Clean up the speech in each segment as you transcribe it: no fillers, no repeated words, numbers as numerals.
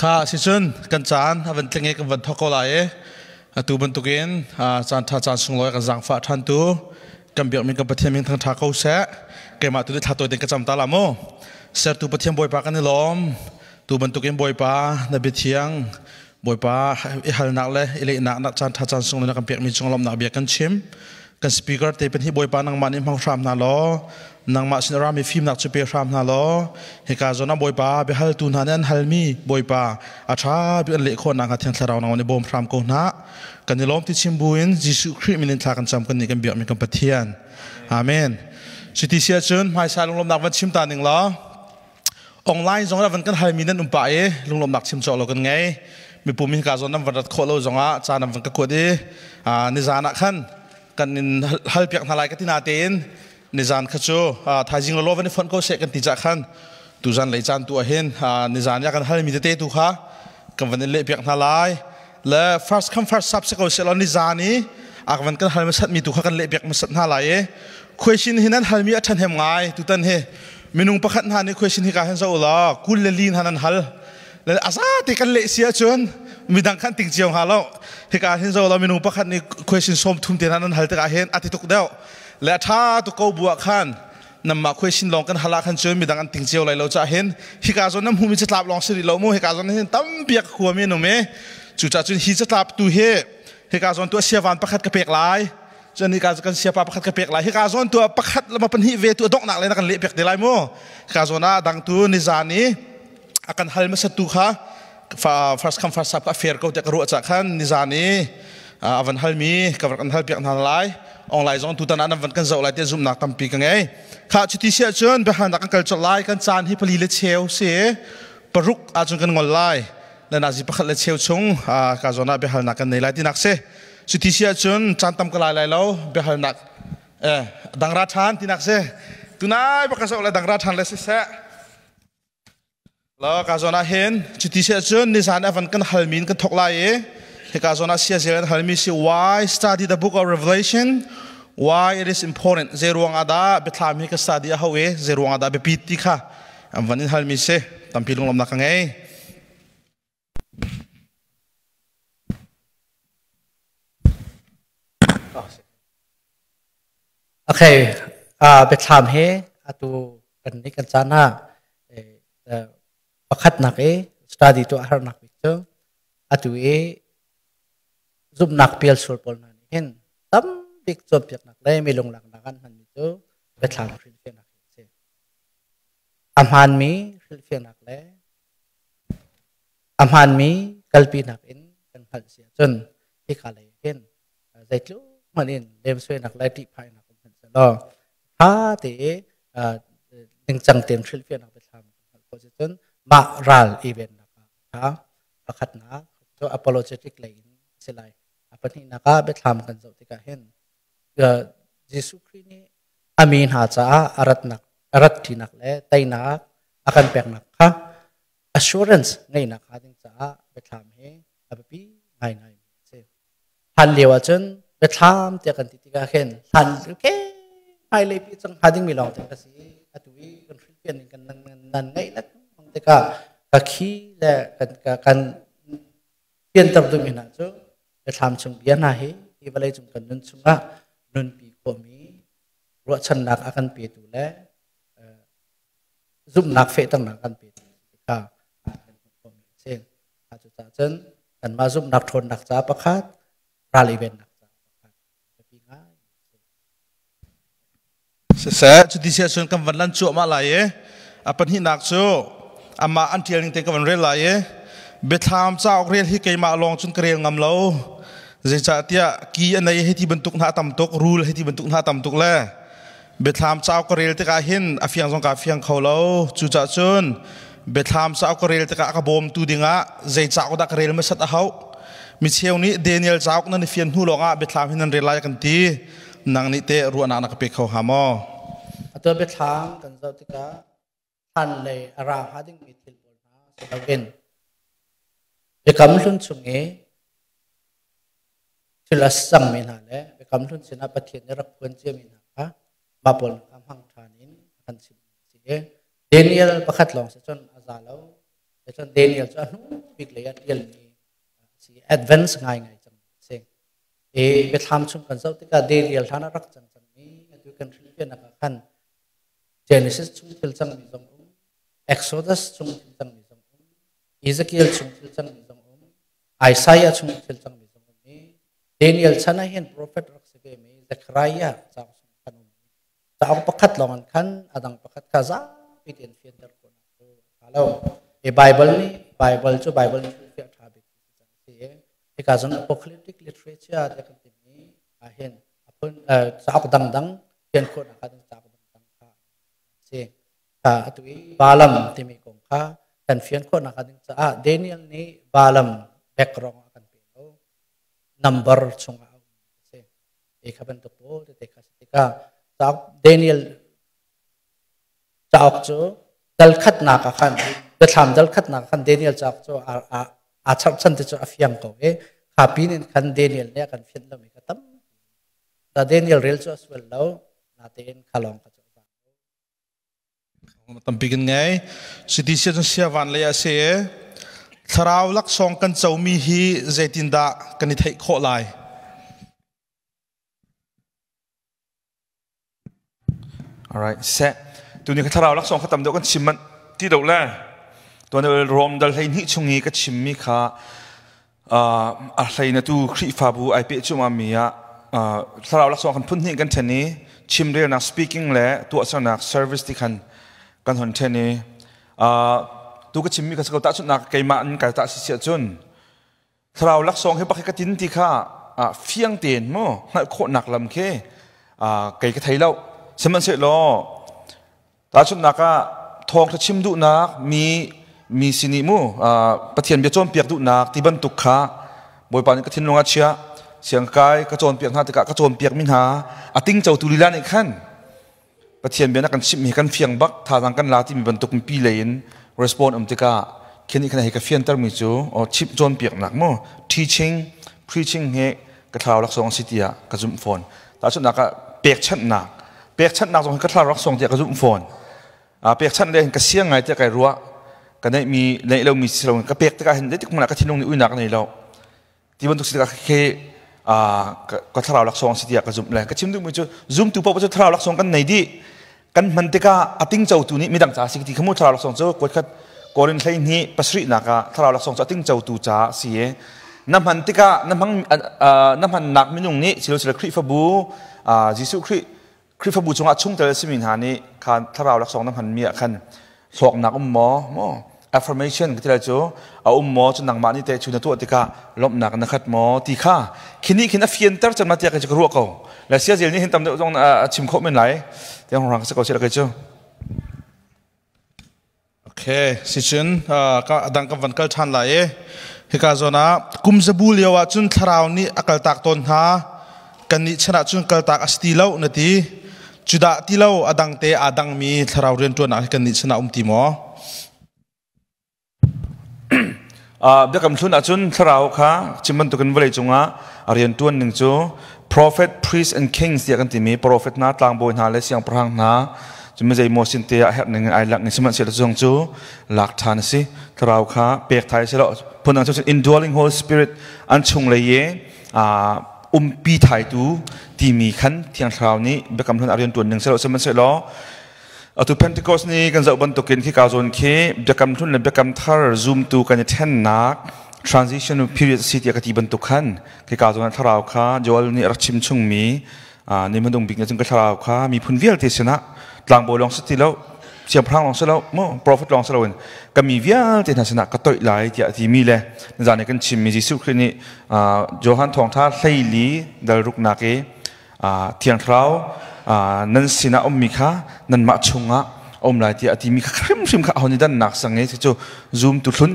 Kha sicun kan caan a van tling i kan van thawk ko lai i atu bantukin caan ṭha caan sunglawi kan zaangfah ṭhan tu kan biakmi kan Pathian min thangṭha ko seh. Keimah tu nih thla tawi tein ka cam ta la mu. Sertu Pathian Bawipa kan i lawm. Tu bantukin Bawipa na biathiang Bawipa i halnak le i lehnak nak caan ṭha caan sunglawi na kan pekmi cung lawmhnak bia kan chim. Kan speaker te pahnih Bawipa nangmah nih hmang hram hna law nangmah sin rami fimnak cu pe hram hna law hika zawn ah Bawipa biahaltu hna nih an halmi Bawipa a ṭha bik an leh khawh nakhnga Thiang Thlarau nangmah nih bawm hram ko hna. Kan i lawm ti chim buin Jesuh Khrih min in thla kan cam kan nih kan biakmi kan Pathian. Amen. Cuti si ahcun hmaisa lunglawmnak van chim ta ning law online zong van kan halmi nan um pah i lunglawmnak chim cawk lo kan ngei. Mipum hi ka zawn nan van rat khawh lo zongah caan nan van ka kuat i nizan ah khan kan in hal piak hna lai ka ti na tein nizan kha cu thaizing lo van i fonh ko seh kan ti cah khan tuzan lei caan tu ah hin nizan ya kan halmi tete tu kha kan van in leh piak hna lai le first come first serve si ko seh law nizan i ak van kan hal hmasat mi tu kha kan leh piak hmasat hna lai i question hi nan halmi a ṭhahnem ngai tutan hi minung pakhat hna nih question hi ka hin zo law kul le li hna nan hal le aza te kan leh si ahcun midang khan ting cio hnga lo hika hin zo law minung pakhat nih question sawm thum te hna nan hal tikah hin a ti tuk deuh le a ṭha tuk ko bu ah khan namah question lawng kan hal ah khan cun midang an ting cio lai lo cah hin hika zawn nan hmuhmi catlap lawng si rih lo mu hika zawn hin tampi a khuami an um i cucaah cun hi catlap tu hi hika zawn tu a siavan pakhat ka pek lai cun hika kan siapa pakhat ka pek lai hika zawn tu pakhat lama pahnih ve tu a donghnak le na kan leh pek te lai mu hika zawn ah dang tu nizan i a kan hal hmasat tu kha first come first serve ka fair ko tiah ka ruah cah khan nizan i a van halmi ka van hal piak hna lai online zong tutan ah nan van kan zoh lai tiah zumhnak tampi ka ngei kha cuti si ahcun biahalnak kan kal colh lai kan caan hi pali le cheu si paruk ahcun kan ngol lai le nazi pakhat le cheu chung ka zawn ah biahalnak kan nei lai tinak si cuti si ahcun caan tam ka lai lai lo biahalnak dangra ṭhan tinak si tunai baka zoh le dangra ṭhan le siseh Lo ka zawn ah hin cuti si ahcun nizan ah van kan halmi in kan thawk lai i hika zawn ah siazel an halmi si why study the book of Revelation why it is important zei ruang ah dah biathlam hi ka study a hau i zei ruang ah dah biapi ti kha an van in halmi si tampi lunglawmhnak ka ngei. Okay, biathlam he atu kan nih kan caan ah pakhatnak i study tu a harnak bik cu atu i zumhnak pial sual pawl hna nih hin tambik cawnpiaknak le mi lunglaknak an hmanmi cu biathlam hrilhfiahnak hi a si. A hmaanmi hrilhfiahnak le A hmaanmi kalpinak in kan hngalh si ahcun hika lei hin zeitluk hmanh in lemsoinak le ṭihphaihnak um hmanh sehlaw ṭha te ningcang tein hrilhfiahnak biathlam kan hngalh khawh cun mah ral i vennak ah a ṭha. Pakhatnak cu apologetic lei in a si lai. A pahnihnak ah biathlam kan zoh tikah hin Jesuh Khrih nih a mi hna caah a ratnak a rat ṭinak le teinak a kan peknak kha assurance ngeihnak hnga ding caah biathlam hi a biapi ngaingai mi a si. Hlan lio ahcun biathlam tiah kan ti tikah khin hlan ke hmailei pi cang hnga dingmi lawng te ka si. Atu i kan hrilhfian ning kan nan ngeih lengmang tikah ka khi le kan kan fianter duhmi hna cu biathlam chung bia hna hi hi vawlei cung kan nun chungah nunpi khawhmi ruahchannak a kan petu le zumhnak fehternak kan pe kha kan hmuh khawhmi a si. Cucaah cun kanmah zumhnak ṭhawnnak ca pakhat, ral i vennak ca pakhat biapi ngai. Siseh, cuti si ahcun kan van lan cuahmah lai i a pahnihnak cu amah an ṭial ning tein ka van rel lai i biathlam cauk rel hi keimah lawng cun ka rel ngam lo. Zeicahtiah ki a nei hei ti bantuk hna a tam tuk, rul hei ti bantuk hna a tam tuk le Biathlam cauk ka rel tikah hin a fiang zong kaa fiang kho lo. Cucaah cun biathlam cauk ka rel tikah a ka bawmtu dingah zei cauk dah ka rel hmasat a hauh. Micheu nih Daniel cauk nan i fian hnu lawngah biathlam hi nan rel lai kan ti. Nang nih teh ruahnak na ka pe kho hnga maw? Atu biathlam kan zoh tikah hlan lei a ra hnga dingmi thil pawl hna si loin Biakam Hlun chung i thil a cangmi hna le Biakam Hlun sinah Pathian nih rak phuan ciami hna kha mah pawl kha hmang ṭhan in a kan chimhmi a si i Daniel pakhat lawng si cun a za lo. Cun Daniel cu a hnu bik lei ah ṭialmi si, advance ngaingai cang si. I biathlam chung kan zoh tikah Daniel hlan ah rak cang cangmi, atu kan hrilhfiahnak ah khan Genesis chung thil cangmi zong um, Exodus chung thil cangmi zong um, Ezekiel chung thil cangmi zong um, Isaiah chung thil cangmi zong um i Daniel chan ah hin prophet rak si ve mi Zechariah cauk chung khan um. Cauk pakhat lawng in khan a dang pakhat kha zapi tein fianter khawhnak cu a ṭha lo. I Bible nih Bible cu Bible nih hrilhfiah ṭha bik si i hika zong apocalyptic literature te kan timi ah hin phun cauk dangdang fian khawhnak ah cauk dangdang kha si. Kha atu i Balaam timi kong kha kan fian khawhnak ding caah Daniel nih Balaam background a kan pe lo, number chungah a um si. E kha bantuk pawl tete kha si tikah cauk Daniel cauk cu dal khatnak ah khan, biathlam dal khatnak ah khan Daniel cauk cu aa charhchan ti cu a fiang ko i kha pin in khan Daniel nih a kan fianh lomi kha tam ta. Daniel rel cu a sual lo natein kha lawng kha cu. Tampi kan ngei. Siti sia cun sia van lei ah si. Thlarau laksawng kan comi hi zeitindah kan i theih khawh lai? Alright, seh. Tuni ka thlarau laksawng kha tam deuh kan chim manh ti do le. Tuan Rom dal hlei hnih chung i ka chimmi kha a hlei na tu Khrihfabu ai peh cuahmah mi ah thlarau laksawng kan phun hnih kan then i chimrelnak, speaking le tuahsernak, service ti khan kan hon then i tu ka chimmi ka si ko. Tahchunhnak, keimah in kai tah si siah cun thlarau laksawng hi pakhat ka tin ti kha fiang tein mu hngalh khawhnak lam khi kei ka thei lo. Sihmanhsehlaw tahchunhnak ah, thawngṭha chim duhnak, mi sin i mu Pathian bia cawnpiak duhnak ti bantuk kha Bawipa nih ka thinlung ah chiah siang kai ka cawnpiak hna tikah, ka cawnpiak mi hna a tingco tu lila nih khan Pathian bia na kan chimh mi kan fiang bak, thazaang kan la timi bantuk mipi lei in respond um tikah, khi nih khan hei ka fianter mi cu o chimh cawnpiaknak mu, teaching, preaching hi ka thlarau laksawng si tiah ka zumh fawn. Tahchunhnak ah, pekchanhnak, pekchanhnak zong hi ka thlarau laksawng tiah ka zumh fawn. Pekchanh le ka siang ngai tiah kai ruah. Ka neih mi, neih lo mi si lo, ka pek tikah hin zeitik hmanh ah ka thinlung nih uinak nei lo ti bantuk si tikah, khi ka thlarau laksawng si tiah ka zumh. Le ka chim duhmi cu, zumtu paoh cu thlarau laksawng kan nei dih. Kan hman tikah a tingcotu nih midang ca si ti kha mu. Thlarau laksawng cu kuat khat Korin 12:7 nak ah thlarau laksawng cu a tingcotu ca si i na hman tikah na hmang na hmannak minung nih silo silo Khrihfabu, Jesuh Khrih Khrihfabu chungah chungtel a simi hna nih khan thlarau laksawng na hmanmi ah khan hlawknak um maw, maw affirmation ka ti lai cu a um maw, cu nangmah nih teh cu na tuah tikah lawmhnak na khat maw ti kha khi nih khin a fianter chan ma tiah kei cu ka ruah ko. Le sia zel nih hin tam deuh zong a chim khawh men lai tiang rang ka si ko si la kei cu. Okay, sicun ka adang kan van kal ṭhan lai i hika zawn ah kum zabu lio ah cun thlarau nih a kaltak tawn hna, kan nih chan ah cun kaltak a si ti lo na ti. Cudah ti lo, a dang te aa dangmi thlarau rianṭuannak hi kan nih chan ah um ti maw? Biakam Hlun ahcun thlarau kha chim bantukin vawlei cungah a rianṭuan ning cu prophet, priest and kings tiah kan timi prophet hna, tlangbawi hna le siangpahrang hna cu mi zeimaw sin te ah herh ning in ai lak ning. Sihmanhsehlaw zong cu lak ṭhan a si, thlarau kha pek thai a si lo. Phundang cu indwelling Holy Spirit, an chung lei i umpi thaitu timi khan Thiang Thlarau nih Biakam Hlun a rianṭuan ning si lo. Sihmanhsehlaw atu Pentecost ni kan zoh bantukin khika zawn khi Biakam Hlun le Biakam Thar zumtu kan i ṭhennak transition period si tiah ka ti bantuk khan, khika zawn ah thlarau kha Joel nih a rak chim chungmi ni hmanung bik nih cun ka thlarau kha miphun vialte sinah, tlangbawi lawng si ti lo, siangpahrang lawng si lo mu, prophet lawng si loin ka mi vialte hna sinah ka toih lai tiah a timi le zan i kan chimmi Jesuh Khrih nih Johan Thawngṭha 14:6 i Thiang Thlarau nan sinah ummi kha nanmah chungah um lai tiah a timi kha hrimhrim kha ahon i dannak sang i cu zumtu hlun,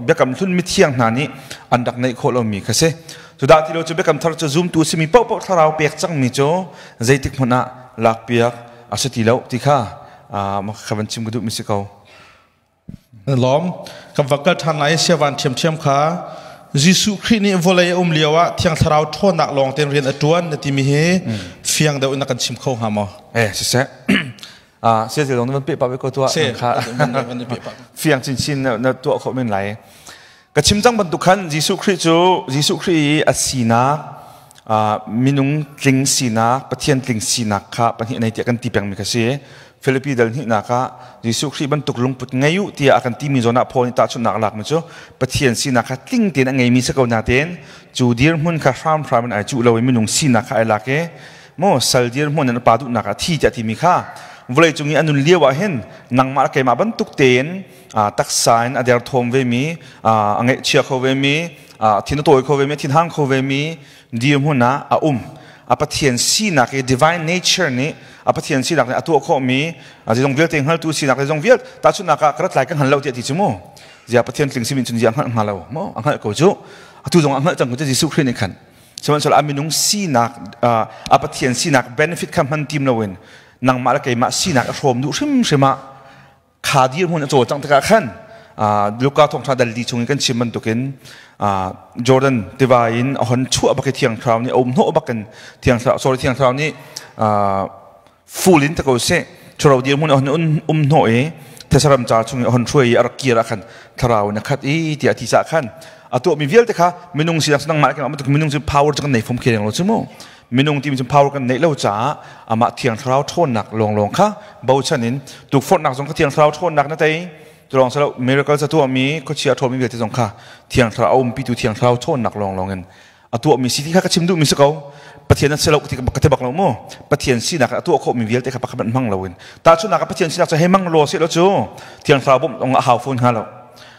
Biakam Hlun mithiang hna nih an rak neih khawh lomi kha si. Cu dah ti lo cu, Biakam Thar cu zumtu simi paohpaoh thlarau pek cangmi cu zeitik hmanh ah lakpiak a si ti lo ti kha kha van chim ka duhmi si ko. Lawm kan va kal ṭhan lai. Siavan ṭhiamṭhiam kha Jesuh Khrih nih vawlei a um lio ah Thiang Thlarau ṭhawnnak lawng tein rian a ṭuan na timi hi fiang deuh in na kan chim kho hnga maw? Eh, siseh. Sia zong na van pe pa ve ko tuah. Fiang chinchin na tuah khawh men lai. Ka chim cang bantuk khan Jesuh Khrih cu Jesuh Khrih i a sinak minung tling sinak Pathian tling sinak kha pahnih nei tiah kan ti pengmi kha si. Filipi dal hnihnak ah Jesuh Khrih bantuk lungput ngei u tiah a kan timi zawn ah Paul nih tahchunhnak a lakmi cu Pathian sinak kha tling tein a ngeimi si ko natein cu dirhmun kha hramhram in ai cuh lo i minung sinak kha ai lak i maw sal dirhmun in a pa duhnak ah thi tiah timi kha vawlei cung i a nun lio ah hin nangmah le keimah bantuk tein taksa in a derthawm vemi a ngaihchia kho vemi thin a tawi kho vemi thinhang kho vemi dirhmun ah a um. A Pathian sinak i divine nature nih a Pathian sinak nih a tuah khawhmi zeizong vialte hngaltu sinak zeizong vialte tahchunhnak ah ka rat lai ka hngal lo tiah ti cu mu. Zia Pathian tling simin cun zia hngalh hnga lo maw? A hngalh ko cu. Atu zong a hngalh cang ko cu Jesuh Khrih nih khan. Sihmanhsehlaw a minung sinak a Pathian sinak benefit kha hman tim loin nangmah le keimah sinak a hrawm duh hrimhrim ah kha dirhmun a cawlcangh tikah khan Luka thawngṭha dal li chung in kan chim bantukin Jordan tiva in a hon chuah bak i Thiang Thlarau nih a um hnawh bak in Thiang Thlarau sorry Thiang Thlarau nih full in ta ko seh thuro dirhmun a hon um hnawh i Thesaram ca chung i a hon hruai i a rak kir ah khan Thlarau in a khat i tiah ti cah khan a tuahmi vialte kha minung sinak nangmah le minung cu power cu kan nei fom khi lo cu mu. Minung timi cu power kan neih lo caah amah Thiang Thlarau ṭhawnnak lawnglawng kha bochan in tukforhnak zong kha Thiang Thlarau ṭhawnnak na tei. Cu silo miracle ca tuahmi khuachia ṭhawlmi vialte zong kha Thiang Thlarau a umpitu Thiang Thlarau ṭhawnnak lawnglawng in a tuahmi si ti kha ka chim duhmi si ko. Pathian a si lo ti ka ti bak lo mu. Pathian sinak a tuah khawhmi vialte kha pakhat hmang loin tahchunhnak ah Pathian sinak cu hei mang law seh lo cu Thiang Thlarau bawmh zong a hau fawn hnga lo.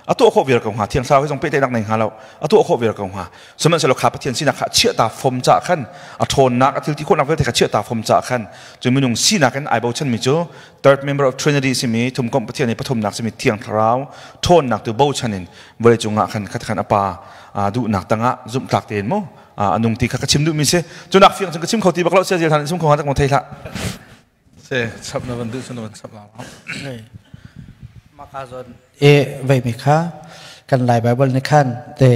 A tuah khawh vial ko hnga. Thiang Thlarau hi zong pehtlaihnak nei hnga lo. A tuah khawh vial ko hnga. Sihmanhsehlaw kha Pathian sinak kha a chiahta fom caah khan a ṭhawnnak a thil ti khawhnak vialte kha chiahta fom caah khan cu minung sinak in ai bochanmi cu third member of Trinity simi thumkomh Pathian i pathumnak simi Thiang Thlarau ṭhawnnak tu bochan in vawleicung ah khan khat khan a pa duhnak tangah zumhtlak tein mu a nung ti kha ka chim duhmi si. Cu nak fiang cun ka chim kho ti bak lo sia zel than chim kho ha tak mo thei hlah. Se chap na van duh cun na van chap la. Maka zon e vei mi kha kan Lai Bible ni khan te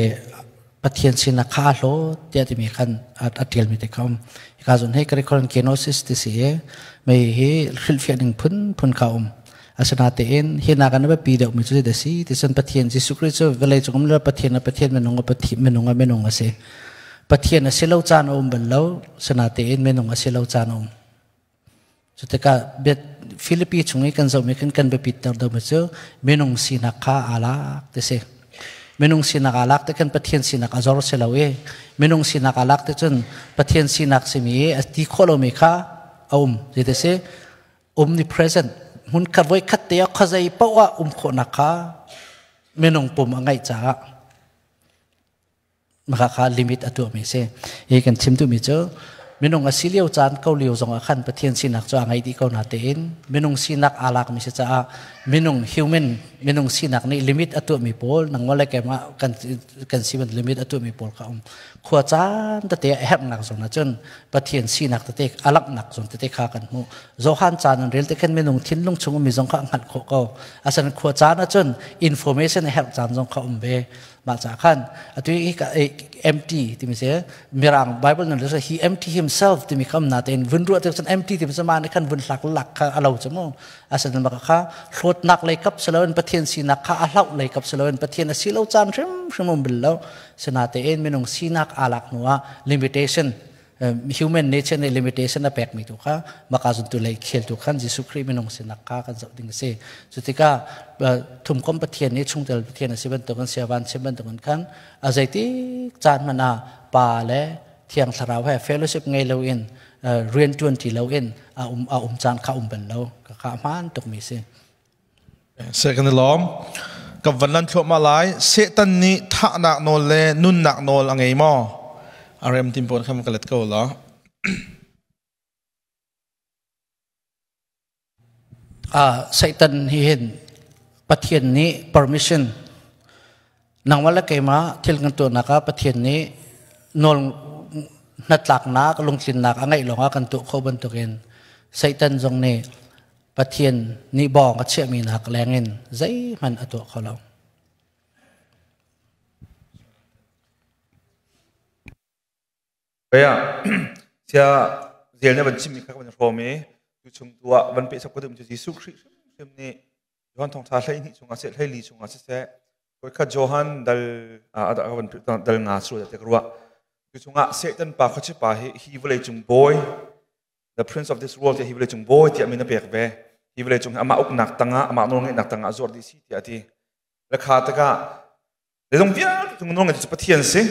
Pathian sinak kha a hlawt tiah timi khan a ṭialmi te kha um. Hika zawn hi curriculum kenosis ti si i mei hi hrilhfiah ning phunphun kha um. Asinain hi nak an biapi deuhmi cu zeidah si ti cun Pathian Jesuh Khrih cu vawlei cung um le Pathian a Pathian minung a Pathian minung a minung a si. Pathian a si lo caan a um bal lo, sinatein minung a si lo caan a um. Cu tikah Filipi chung i kan zohmi khin kan biapit ter deuhmi cu minung sinak kha aa lak ti si. Minung sinak aa lak ti khan Pathian sinak a zor si lo i minung sinak aa lak ti cun Pathian sinak simi i a ti khawh lomi kha a um ti ti si. Omnipresent hmun khat voi khat te ah khuazei paoh ah um khawhnak kha minung pum a ngeih caah maka kha limit a tuahmi si. Hi kan chim duhmi cu minung a si lio caan ko lio zong ah khan Pathian sinak cu a ngei dih ko na tein minung sinak aa lakmi si caah minung human minung sinak nih limit a tuahmi pawl nangmah le keimah kan kan si limit a tuahmi pawl kha um khua caan tete a herhnak zong ah cun Pathian sinak tete a langhnak zong tete kha kan hmuh. Johan caan an rel te khan minung thinlung chung ummi zong kha a hngalh khawh ko. Asan khua caan ah cun information a herh caan zong kha um ve. Mah ca khan atu hi empty timi si mirang Bible nan le he empty himself timi kham na tein vun ruah te cun empty timi cu mah nih khan vun hlak lak kha alo cu mu. Asan bak kha hlawtnak lei kap siloin Pathian sinak kha a hlauh lei kap siloin Pathian a si lo caan hrim hrim um bil lo. Sinatein minung sinak aa lak hnu ah limitation human nature nih limitation a pekmi tu kha maka zuntu lei khel tu khan Jesuh Khrih minung sinak kha kan zoh ding a si. Cu tikah thumkom Pathian nih chungtel Pathian a si bantukin siavan chim bantukin khan a zeitik caan hmanh ah Pa le Thiang Thlarau he fellowship ngei loin rian ṭuan ṭi loin a um a um caan kha um bal lo. Ka kha hmaan tukmi si. Seh kan i lawm. Ka van lan thluahmah lai. Satan nih thahnak nawl le nunnak nawl a ngei maw? A rem tim pawn khan ka let ko la. Satan hi hin Pathian nih permission nangmah le keimah thil kan tuahnak ah Pathian nih nawl hnatlaknak lungtlinnak a ngeih lawngah kan tuah khawh bantukin Satan zong nih Pathian nih bawng a chiahmi nak lengin zeihmanh a tuah kho lo. Kaya sia zel na van chimmi kha kan hrawm i. Tu chung tu ah van pe chap ka duh cu Jesuh Khrih hrimhrim nih Johan thawngtha 12 chungah seh 14 chungah siseh voikhat Johan dal dal nga su te ka ruah. Tu chungah Satan pa khuachi pa hi hi vawlei cung bawi the prince of this world tiah hi vawlei cung bawi tiah min a pek ve. Hi vawlei cung hi amah uknak tangah amah nawlngeihnak tangah zuar dih si tiah a ti. Le kha tikah zeizong vialte cung nawlngeih cu Pathian si.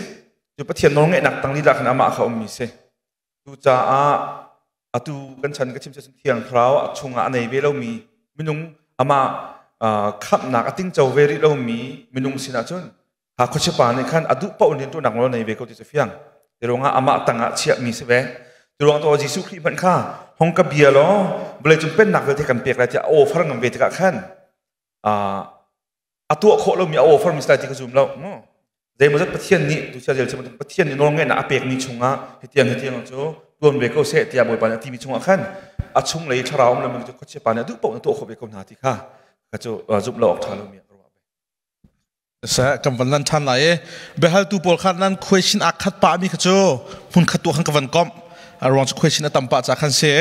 Cu Pathian nawlngeihnak tang lila khan amah kha ummi si. Cucaah atu kan chan ka chim cun Thiang Thlarau a chungah a nei ve lomi minung amah khamhnak a tingco ve rih lomi minung sinah cun kha khuachia pa nih khan a duh paoh in rianṭuannak nawl a nei ve ko ti cu fiang. Ti ruangah amah tangah chiahmi si ve. Ti ruang to Jesuh Khrih hmanh kha hong ka bia law vawleicung pennak vialte kan pek lai tiah a offer ngam ve tikah khan a tuah khawh lomi a offer mi si lai ti ka zum lo. Zeimawzat Pathian nih tuchia zel chim Pathian nih nawlngeihnak a pekmi chungah hitiang hitiang cu tuan ve ko seh tiah Bawipa nih a timi chungah khan a chung lei thlarau um lomi cu khuachia pa nih a duh paoh na tuah khawh ve ko hna ti kha ka cu zumh lo awk ṭha lomi ka ruah ve. Seh kan van lan ṭhan lai i biahaltu pawl kha nan question aa khat pah mi kha cu hmun khat tu khan ka van komh a ruang cu question a tam pah ca khan si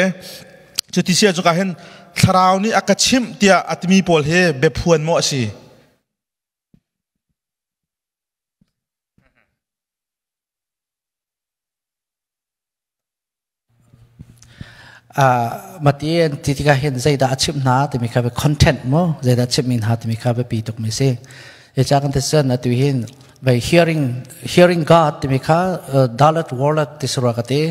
cu ti sia cu ka hin thlarau nih a ka chimh tiah a timi pawl hi biaphuan maw a si? Mati ti tikah hin zeidah a chimh hna timi kha content mu zeidah a chimhmi hna timi kha biapi tukmi si. Hi kan ti atu hin by hearing hearing God timi kha Dalit Wallet ti surah ka ti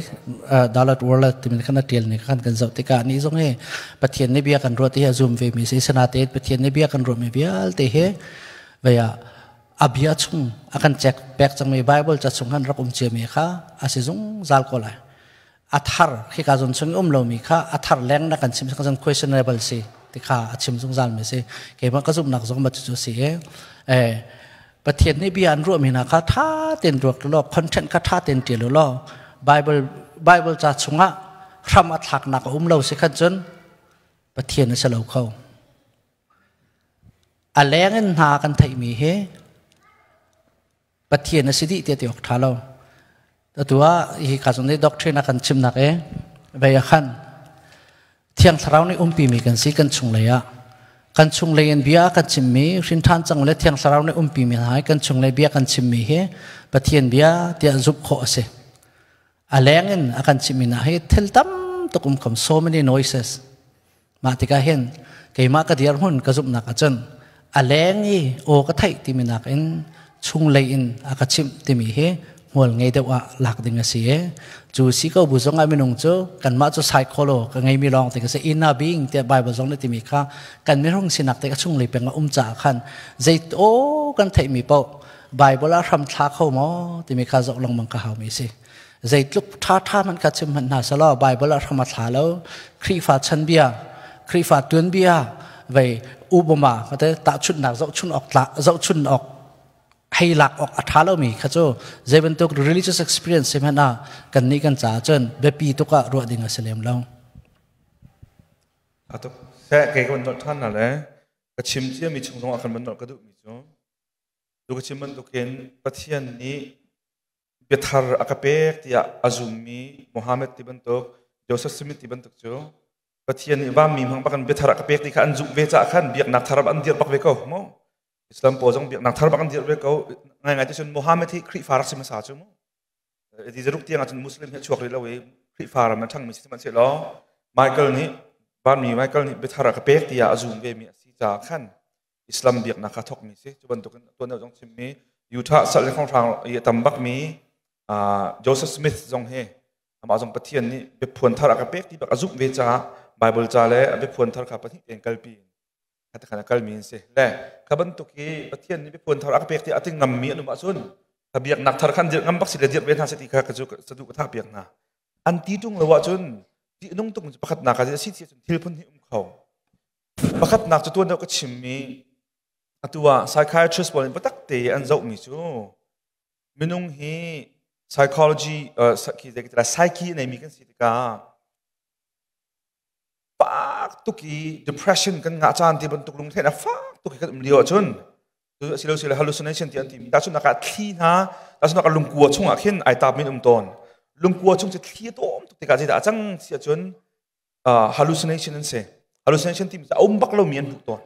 Dalit Wallet timi kha na tial ni khan kan zoh tikah ni zong hi Pathian nih bia kan ruat hi a zum ve mi si sanatein Pathian nih bia kan ruah mi vialte hi vaya a bia chung a kan check pek cangmi Bible ca chung han rak um cia mi kha a si zungzal ko lai a thar khi ka zon chung um lomi kha a thar leng na kan chim ka zon questionable si ti kha a chim zungzal mi si keimah ka zumhnak zong ma cu si e eh Pathian nih bia an ruah mi hna kha tha ten ruak lo content kha tha ten tial lo Bible Bible ca chungah hram a thlaknak a um lo si khan cun Pathian a si lo kho a leng in hna kan theihmi hi Pathian a si dih tiah ti awk ṭha lo. Atu ah hi ka zong nih doctrine a kan chimnak e vei a khan Thiang Thlarau nih umpimi kan si kan chunglei ah kan chunglei in bia kan chimmi hrinṭhan cang le Thiang Thlarau nih umpimi hna kan chunglei bia kan chimmi hi Pathian bia tiah zumh khawh a si. A leng in a kan chimmi hna hi thil tam tuk um khom so many noises. Mah tikah hin keimah ka dirhmun ka zumhnak ahcun a leng i aw ka theih timi nakin chunglei in a ka chimh timi hi hmual ngei deuh ah lak ding a si i cu si ko bu zong ah minung cu kanmah cu psycholo ka ngeimi lawng te ka si inner being tiah Bible zong nih timi kha kan minung sinak te ka chunglei peng a um caah khan zei aw kan theihmi paoh Bible ah hram thla kho maw timi kha zoh lengmang ka haumi si. Zeitluk ṭhaṭha hmanh kha chim hmanh hna selaw Bible ah hram a thla lo. Khrihfa chanbia, Khrihfa tuanbia, vei Obama kate tahchunhnak zohchun awk tla zohchun awk hei lak awk a ṭha lomi kha cu zei bantuk religious experience si hmanh ah kan nih kan caah cun biapi tuk ah ruah ding a si lem lo. Atuk seh kei ka van nolh ṭhan na le ka chim ciami chung zong ah kan van nolh ka duhmi cu tu ka chim bantukin Pathian nih biathar a ka pek tiah a zummi Muhammad ti bantuk Joseph Smith ti bantuk cu Pathian nih vanmi hmang bak in biathar a ka pek ti kha an zumh ve caah khan biaknak thar an dirh bak ve ko mu Islam pawl zong biaknak thar bak an dirh ve ko ngaingai ti cun Muhammad hi Khrihfa rak si hmasa cu mu ti zaruk tiang ahcun Muslim hi a chuak rih lo i Khrihfa ram a ṭhangmi si sihmanhsehlaw Michael nih vanmi Michael nih biathar a ka pek tiah a zum ve mi a si caah khan Islam biaknak kha thawkmi si. Cu bantukin tuan deuh zong chimmi Utah sal le hrang i a tam bakmi Joseph Smith zong hi amah zong Pathian nih biaphuan thar a ka pek ti bak a zumh ve caah Bible ca le a biaphuan thar kha pahnih tein kalpi in kha khan a kalmi an si. Le kha bantuk hi Pathian nih biaphuan thar a ka pek ti a ti ngammi an um ahcun kha biaknak thar khan dirh ngam bak si le dirh ve hna seh ti kha ka cu sadu ka thah piak hna. An ti ṭung lo ahcun ti nung tuk pakhatnak ah si cun thil phun hi um kho. Pakhatnak cu tuan deuh ka chimmi atu ah psychiatrist pawl nih biatak te an zohmi cu minung hi psychology khi zei psyche a neimi kan si tikah fak tuk i depression kan ngah caan ti bantuk lungthlen a fak tuk i kan um lio ahcun asilo sile hallucination ti an timi tahchunhnak ah thli hna tahchunhnak ah lungkua chungah khin ai tap min um tawn lungkua chung cu thli a tawm tuk tikah zeidah a cang si ahcun. Hallucination an si. Hallucination timi cu a um bak lomi an hmuh tawn.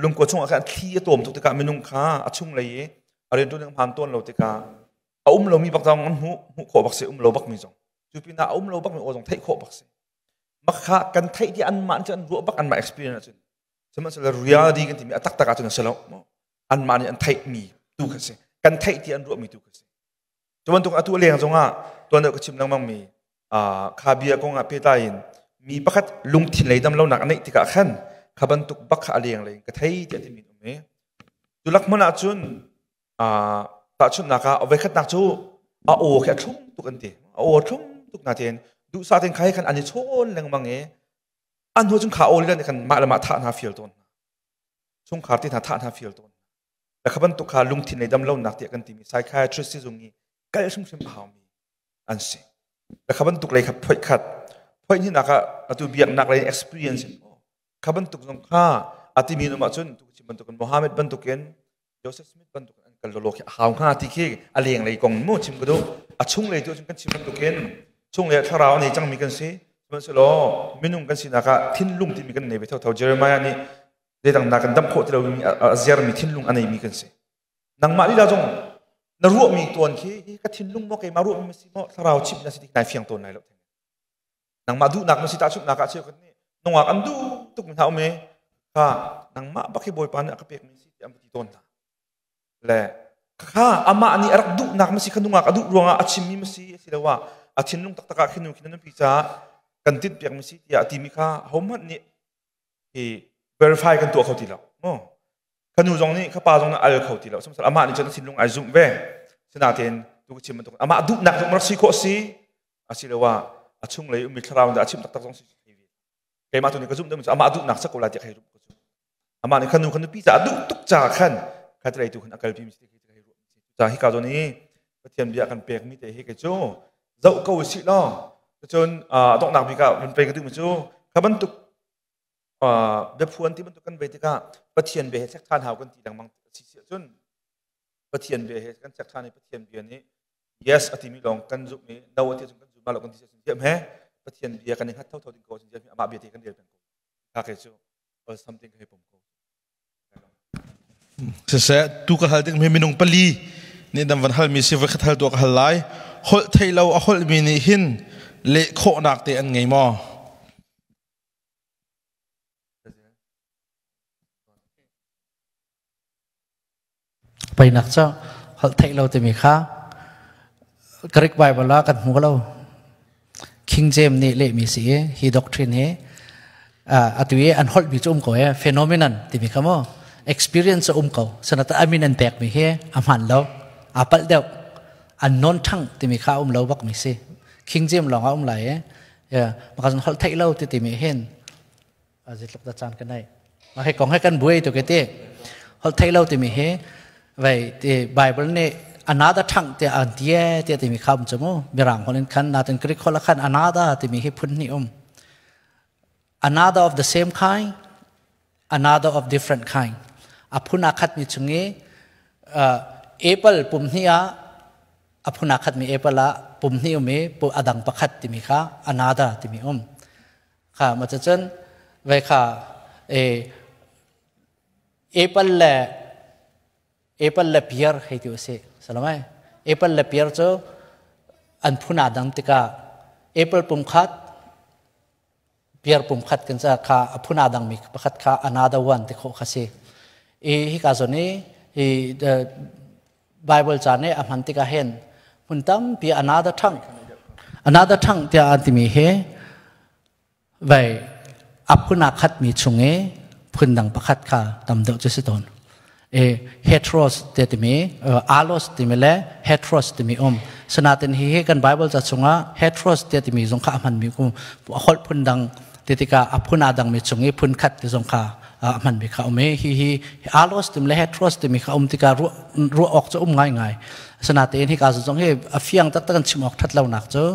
Lungkua chungah khan thli a tawm tuk tikah minung kha a chung lei i a rianṭuan ning hmaan tawn lo tikah a um lomi bak zong an hmuh hmuh khawh bak si, um lo bakmi zong. Cu pinah a um lo bakmi aw zong theih khawh bak si. Mak kha kan theih ti anmah cu an ruah bak, anmah experience ahcun. Sihmanhsehlaw reality kan timi a taktak ahcun a si lo. Anmah nih an theihmi tu kha si. Kan theih ti an ruahmi tu kha si. Cu bantuk atu a leng zongah tuan deuh ka chim lengmang mi kha bia kong ah pehtlai in mi pakhat lungthin lei dam lonak a neih tikah khan kha bantuk bak kha a leng lei in ka thei tiah timi um i cu lak hmun ah cun tahchunhnak ah voikhatnak cu a aw khi a thlum tuk an ti. A aw a thlum tuk natein duhsah tein kha he khan an i chawn lengmang i an hnu cun kha aw lila nih khan mah le mah thah hna fial tawn hna, chungkhar te hna thah hna fial tawn. Kha bantuk kha lungthin lei damlonak tiah kan timi psychiatrist sizung i kal hrimhrim a haumi an si. Kha bantuk lei kha phoih khat phoih hnih ah atu biaknak lei experience kha bantuk zong kha atimi num ahcun tu chim bantukin Mohammed bantukin, Joseph Smith bantukin an kal lolo khi a hau hnga ti khi a leng lei kong mu chim ka duh. A chung lei tu cun kan chim bantukin chung lei thlarau nei cangmi kan si. Sihmanhsehlaw minung kan sinak ah thinlung timi kan nei ve thotho. Jeremiah nih zeidang na kan damh khawh ti lomi a ziarmi thinlung a neimi kan si. Nangmah lila zong na ruahmi tuan khi hi ka thinlung maw, keimah ruahmi ma si maw, thlarau chimh na si ti nai fiang tawn lai lo. Nangmah duhnak na si. Tahchunhnak ah cheu kan nih nungak an duh tuk mi hna um i kha nangmah bak hi Bawipa nih a ka pekmi si ti an ti tawn hna le kha amah nih a rak duhnak ma si, kha nungak a duh ruangah a chimmi ma si, asiloah a thinlung taktak ah khi nu khi na nupi caah kan tinh piakmi si tiah a timi kha hohmanh nih hi verify kan tuah kho ti lo mu. Kha nu zong nih, kha pa zong nih al kho ti lo. Sihmanhsehlaw amah nih cun a thinlung ai zumh ve. Sinain tu ka chim bantuk amah duhnak zong rak si khawh si, asiloah a chunglei ummi thlarau dah a chimh taktak zong si. Keimah tu nih ka zumh deuh cu amah duhnak sak ko lai tiah hei ruah ka zumh. Amah nih kha nu kha nupi caah duh tuk caah khan kha tlei tu khan a kalpi mi si ti hei ruah. Ca hi ka zawn i Pathian bia kan pek mi te hi kei cu zoh ko sih law. Cun a donghnak bik ah vun pe ka duh mi cu kha bantuk biaphuan ti bantuk kan ve tikah Pathian bia he check ṭhan hau kan ti lengmang si si ahcun, Pathian bia he kan check ṭhan i Pathian bia nih yes a timi lawng kan zumh i no a ti ahcun kan zum lo kan ti ahcun diam he Pathian bia kan i hngat thotho ding ko ahcun diam amah bia te kan rel peng ko. Kha ke cu or something ka hei pom ko. Siseh, tu ka hal ding mi minung pali nih nan van hal mi si. Voi khat hal tu ka hal lai. Holh thei lo a holh mi nih hin leh khawhnak te an ngei maw? Peinak cu holh theih lo timi kha Greek Bible ah kan hmu lo. King James nih lehmi si i hi doctrine hi atu i an holhmi cu um ko e, phenomenon timi kha mu experience um ko. Sanata amin an pekmi hi a hman lo, aa palh deuh. An non tongue timi kha um lo bak mi si. King James lawng ah um lai e. Yeah, maka holh theih lo ti timi hin zeitluk dah caan ka nei. Mah hi kong he kan buai tu ke ti. Holh theih lo timi hi vei ti Bible nih another tongue te an tie te timi kha um chu mu. Mirang holh in khan natin Greek holh khan another timi hi phun hnih um. Another of the same kind, another of different kind. A phun a khat mi chung i apple pum hnih ah a phun a khat mi apple ah pum hnih um i adang pakhat timi kha another timi um. Kha ma cun ve kha e apple le apple le pear hei ti usih salamai. Apple le pear cu an phun aa dang tikah apple pum khat, pear pum khat kan ca kha a phun aa dangmi pakhat kha another one ti khawh kha si i hika zawn i hi Bible ca nih a hman tikah hin hmun tampi another tongue, another tongue tiah an timi hi vei a phun aa khatmi chung i phundang pakhat kha tam deuh cu si tawn. E heteros te timi, allos timi le heteros timi um. Sanatin hi hi kan Bible ca chungah heteros te timi zong kha a hmanmi kum holh phundang ti tikah a phun aa dangmi chung i phun khat ti zong kha a hmanmi kha um i hi hi allos timi le heteros timi kha um tikah ruah ruah awk cu um ngaingai. Sanatin hi ka zong hi a fiang taktak kan chim awk that lonak cu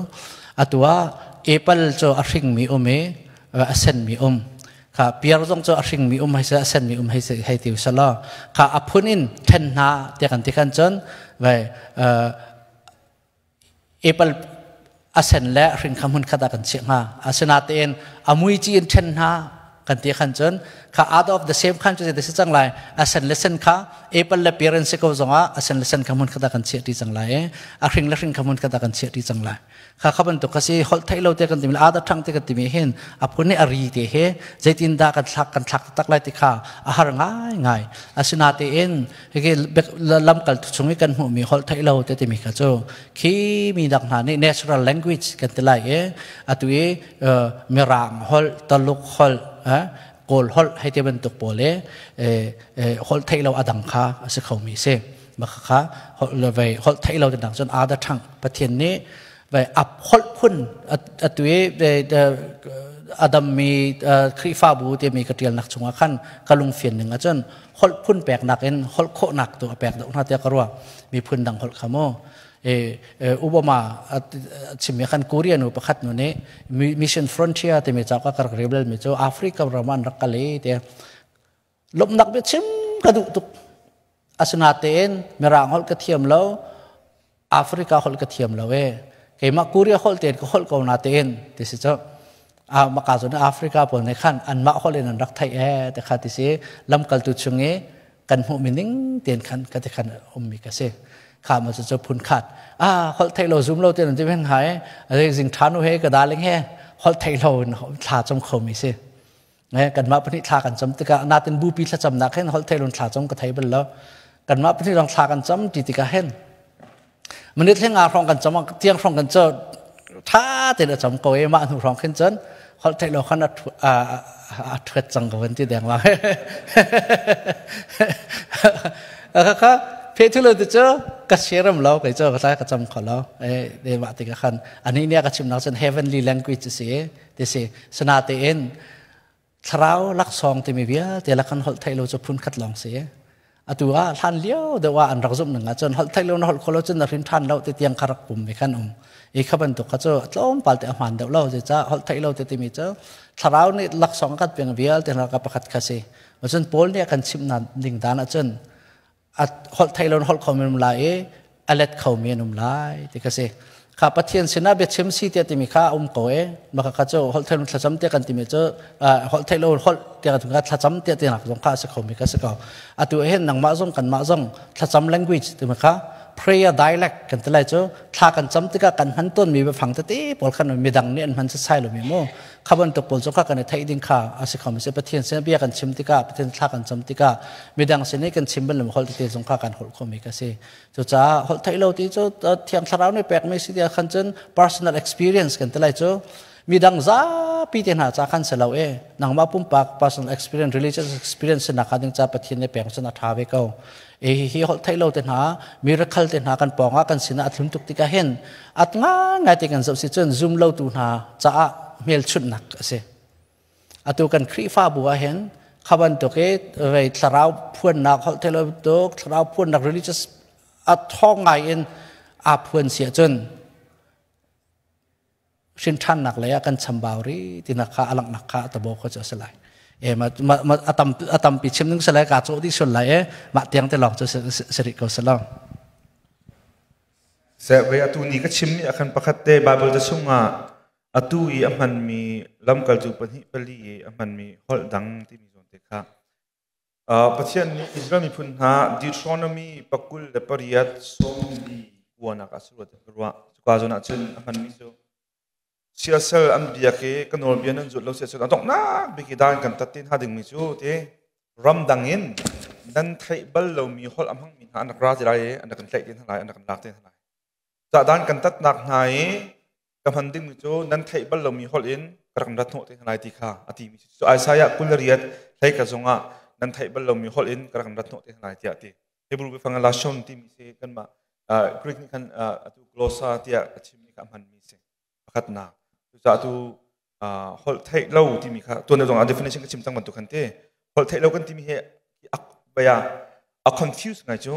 atu ah apple cu a hringmi um i a senmi um kha, piar zong cu a hringmi um hei se, a senmi um hei se hei ti usalaw kha a phun in then hna tiah kan ti khan cun vai apple A sen le hring kha hmun khat ah kan chiah hnga. Asinain a mui ci in ṭhen hna kan ti khan cun kha out of the same khan cu si cang lai. A sen le sen kha apple le pear an si ko zongah a sen le sen kha hmun khat ah kan chiah ṭi cang lai i a hring le hring kha hmun khat ah kan chiah ṭi cang lai. Kha kha bantuk kha si holh theih lo te kan timi ada ṭhang te kan timi hin a phun i a ri te he zeitin dah kan thlak taktak lai ti kha a har ngai ngai. Asinain hiki lamkal chung i kan hmuhmi holh theih lo te timi kha cu khi mi dang hna nih natural language kan ti lai i atu i mirang holh, Taluk holh, Kawl holh hei ti bantuk pawl i holh theih lo adang kha a si khomi si. Mah kha holh theih lo ti dang cun ada ṭhang Pathian nih vai ap holh phun atu i adam mi Khrihfabu timi ka ṭialnak chungah khan ka lungfian ning ahcun holh phun peknak in holh khawhnak tu a pek deuh hna tiah ka ruah. Miphun dang holh kha mu Obama chimmi khan Korea nu pakhat nu nih Mission Frontier timi cauk a ka rak rel mi cu Africa ram an rak kal i te lawmhnak bia chim ka duh tuk. Asinain Mirang holh ka thiam lo, Africa holh ka thiam lo e, keimah Korea holh tein ka holh ko na tein ti si cu. Maka cun Africa pawl nih khan anmah holh in an rak theih e te kha ti si. Lamkaltu chung i kan hmuhmi ning tein khan ka ti khan ummi ka si. Kha ma cu phun khat holh theih lo zum lo tein an ti men hai zing tha nu he ka darling he holh theih lo in thla cam khomi si. Kanmah pahnih thla kan cam tikah natin bupi thlacamnak hin holh theih lo thla cam ka thei bal lo. Kanmah pahnih lawng thla kan cam ti tikah hin minute hleng nga hrawng kan cam, tiang hrawng kan cu tha tein a cam ko i mah hnu hrawng khin cun holh theih lo khan a thuat cang ko kan ti deng la. Kha phe thu lo ti cu ka siaram lo, kei cu ka tlai ka cam kho lo e de. Mah tikah khan ani nih ka chimnak cun heavenly language si ti si. Sinatein thlarau laksawng timi vialte la kan holh theih lo cu phun khat lawng si. Atu ah hlan lio deuh ah an rak zumh ning ahcun holh theih lo na holh kho lo cun na hrin ṭhan lo ti tiang kha rak pum mi khan um i kha bantuk kha cu tlawmpal te a hmaan deuh lo. Zeicah holh theih lo te timi cu thlarau nih laksawng kan peng vialte hna ka pakhat kha si. Cun Paul nih a kan chimh ning dan ahcun a holh thei lo holh kho mi um lai i a let kho mi an um lai ti ka si. Kha Pathian sinah biachim si tiah timi kha um ko e. Maka kha cu holh thei lo thlacam tiah kan timi cu holh thei lo holh tiah kan thlacam tiah tinak zong kha a si kho mi ka si ko. Atu hin nangmah zong kanmah zong thlacam language timi kha, prayer dialect kan ti lai cu, thla kan cam tikah kan hman tawn mi biafang tete pawl khan midang nih an hman sai lo mi mu kha bantuk pawl cu kha kan i theih ding kha a si kho mi si. Pathian sin bia kan chim tikah, Pathian thla kan cam tikah midang sin i kan chim bal holh tete zong kha kan holh kho mi ka si. Cucaah holh theih lo ti cu Thiang Thlarau nih pek mi si ti khan cun personal experience kan ti lai cu, midang zapi te hna ca khan si lo e, nangmah pumpak personal experience, religious experience nak ding ca Pathian nih pek cun a tha ve ko e. Hi holh theih lo te hna, miracle te hna kan pawngah kan sinah a thlum tuk tikah hin at ngai ngai te kan zoh si cun zum lo tu hna caah hmelchunhnak a si. Atu kan Khrihfabu ah hin kha bantuk i vei thlarau phuannak, holh theih lo tuk thlarau phuannak, religious a thawng ngai in aa phuan si ahcun hrinṭhannak lei ah kan chambau ri tinak kha a langhnak kha a tabo kho cu a si lai e. Ma ma a tampi chim ning si lai, ka cawh dih sul lai e. Mah tiang te lawng cu si rih ko si lo. Se ve atu ni ka chim mi akhan pakhat te Bible te chungah atu i a hmanmi lamkaltu pahnih pali i a hmanmi holh dang timi zawn te kha Pathian nih Israel miphun hna Deuteronomy 28 49 ah a suat ka ruah. Cuka zawn ah cun a hmanmi cu siasal an biak i ka nawlbia nan zulh lo si ahcun a donghnak bik i dan kan tat te hna dingmi cu ti ramdang in nan theih bal lomi holh a hmangmi hna an rak ra ti lai i an rak kan tlaih te hna lai, an rak kan lak te hna lai. Cah dan kan tatnak hna i ka hman dingmi cu nan theih bal lomi holh in ka rak rat hnawh te hna lai ti kha a timi cu Isaiah 28 hlei ka zongah nan theih bal lomi holh in ka rak rat hnawh te hna lai tiah ti. Hebrew biafang lashon timi si, kanmah Greek nih khan atu glossa tiah a chimmi kha a hmanmi si pakhatnak. Cucaah atu holh theih lo timi kha tuan zong ah definition ka chim cang bantuk khan te holh theih lo kan timi hi baya a confuse ngai cu.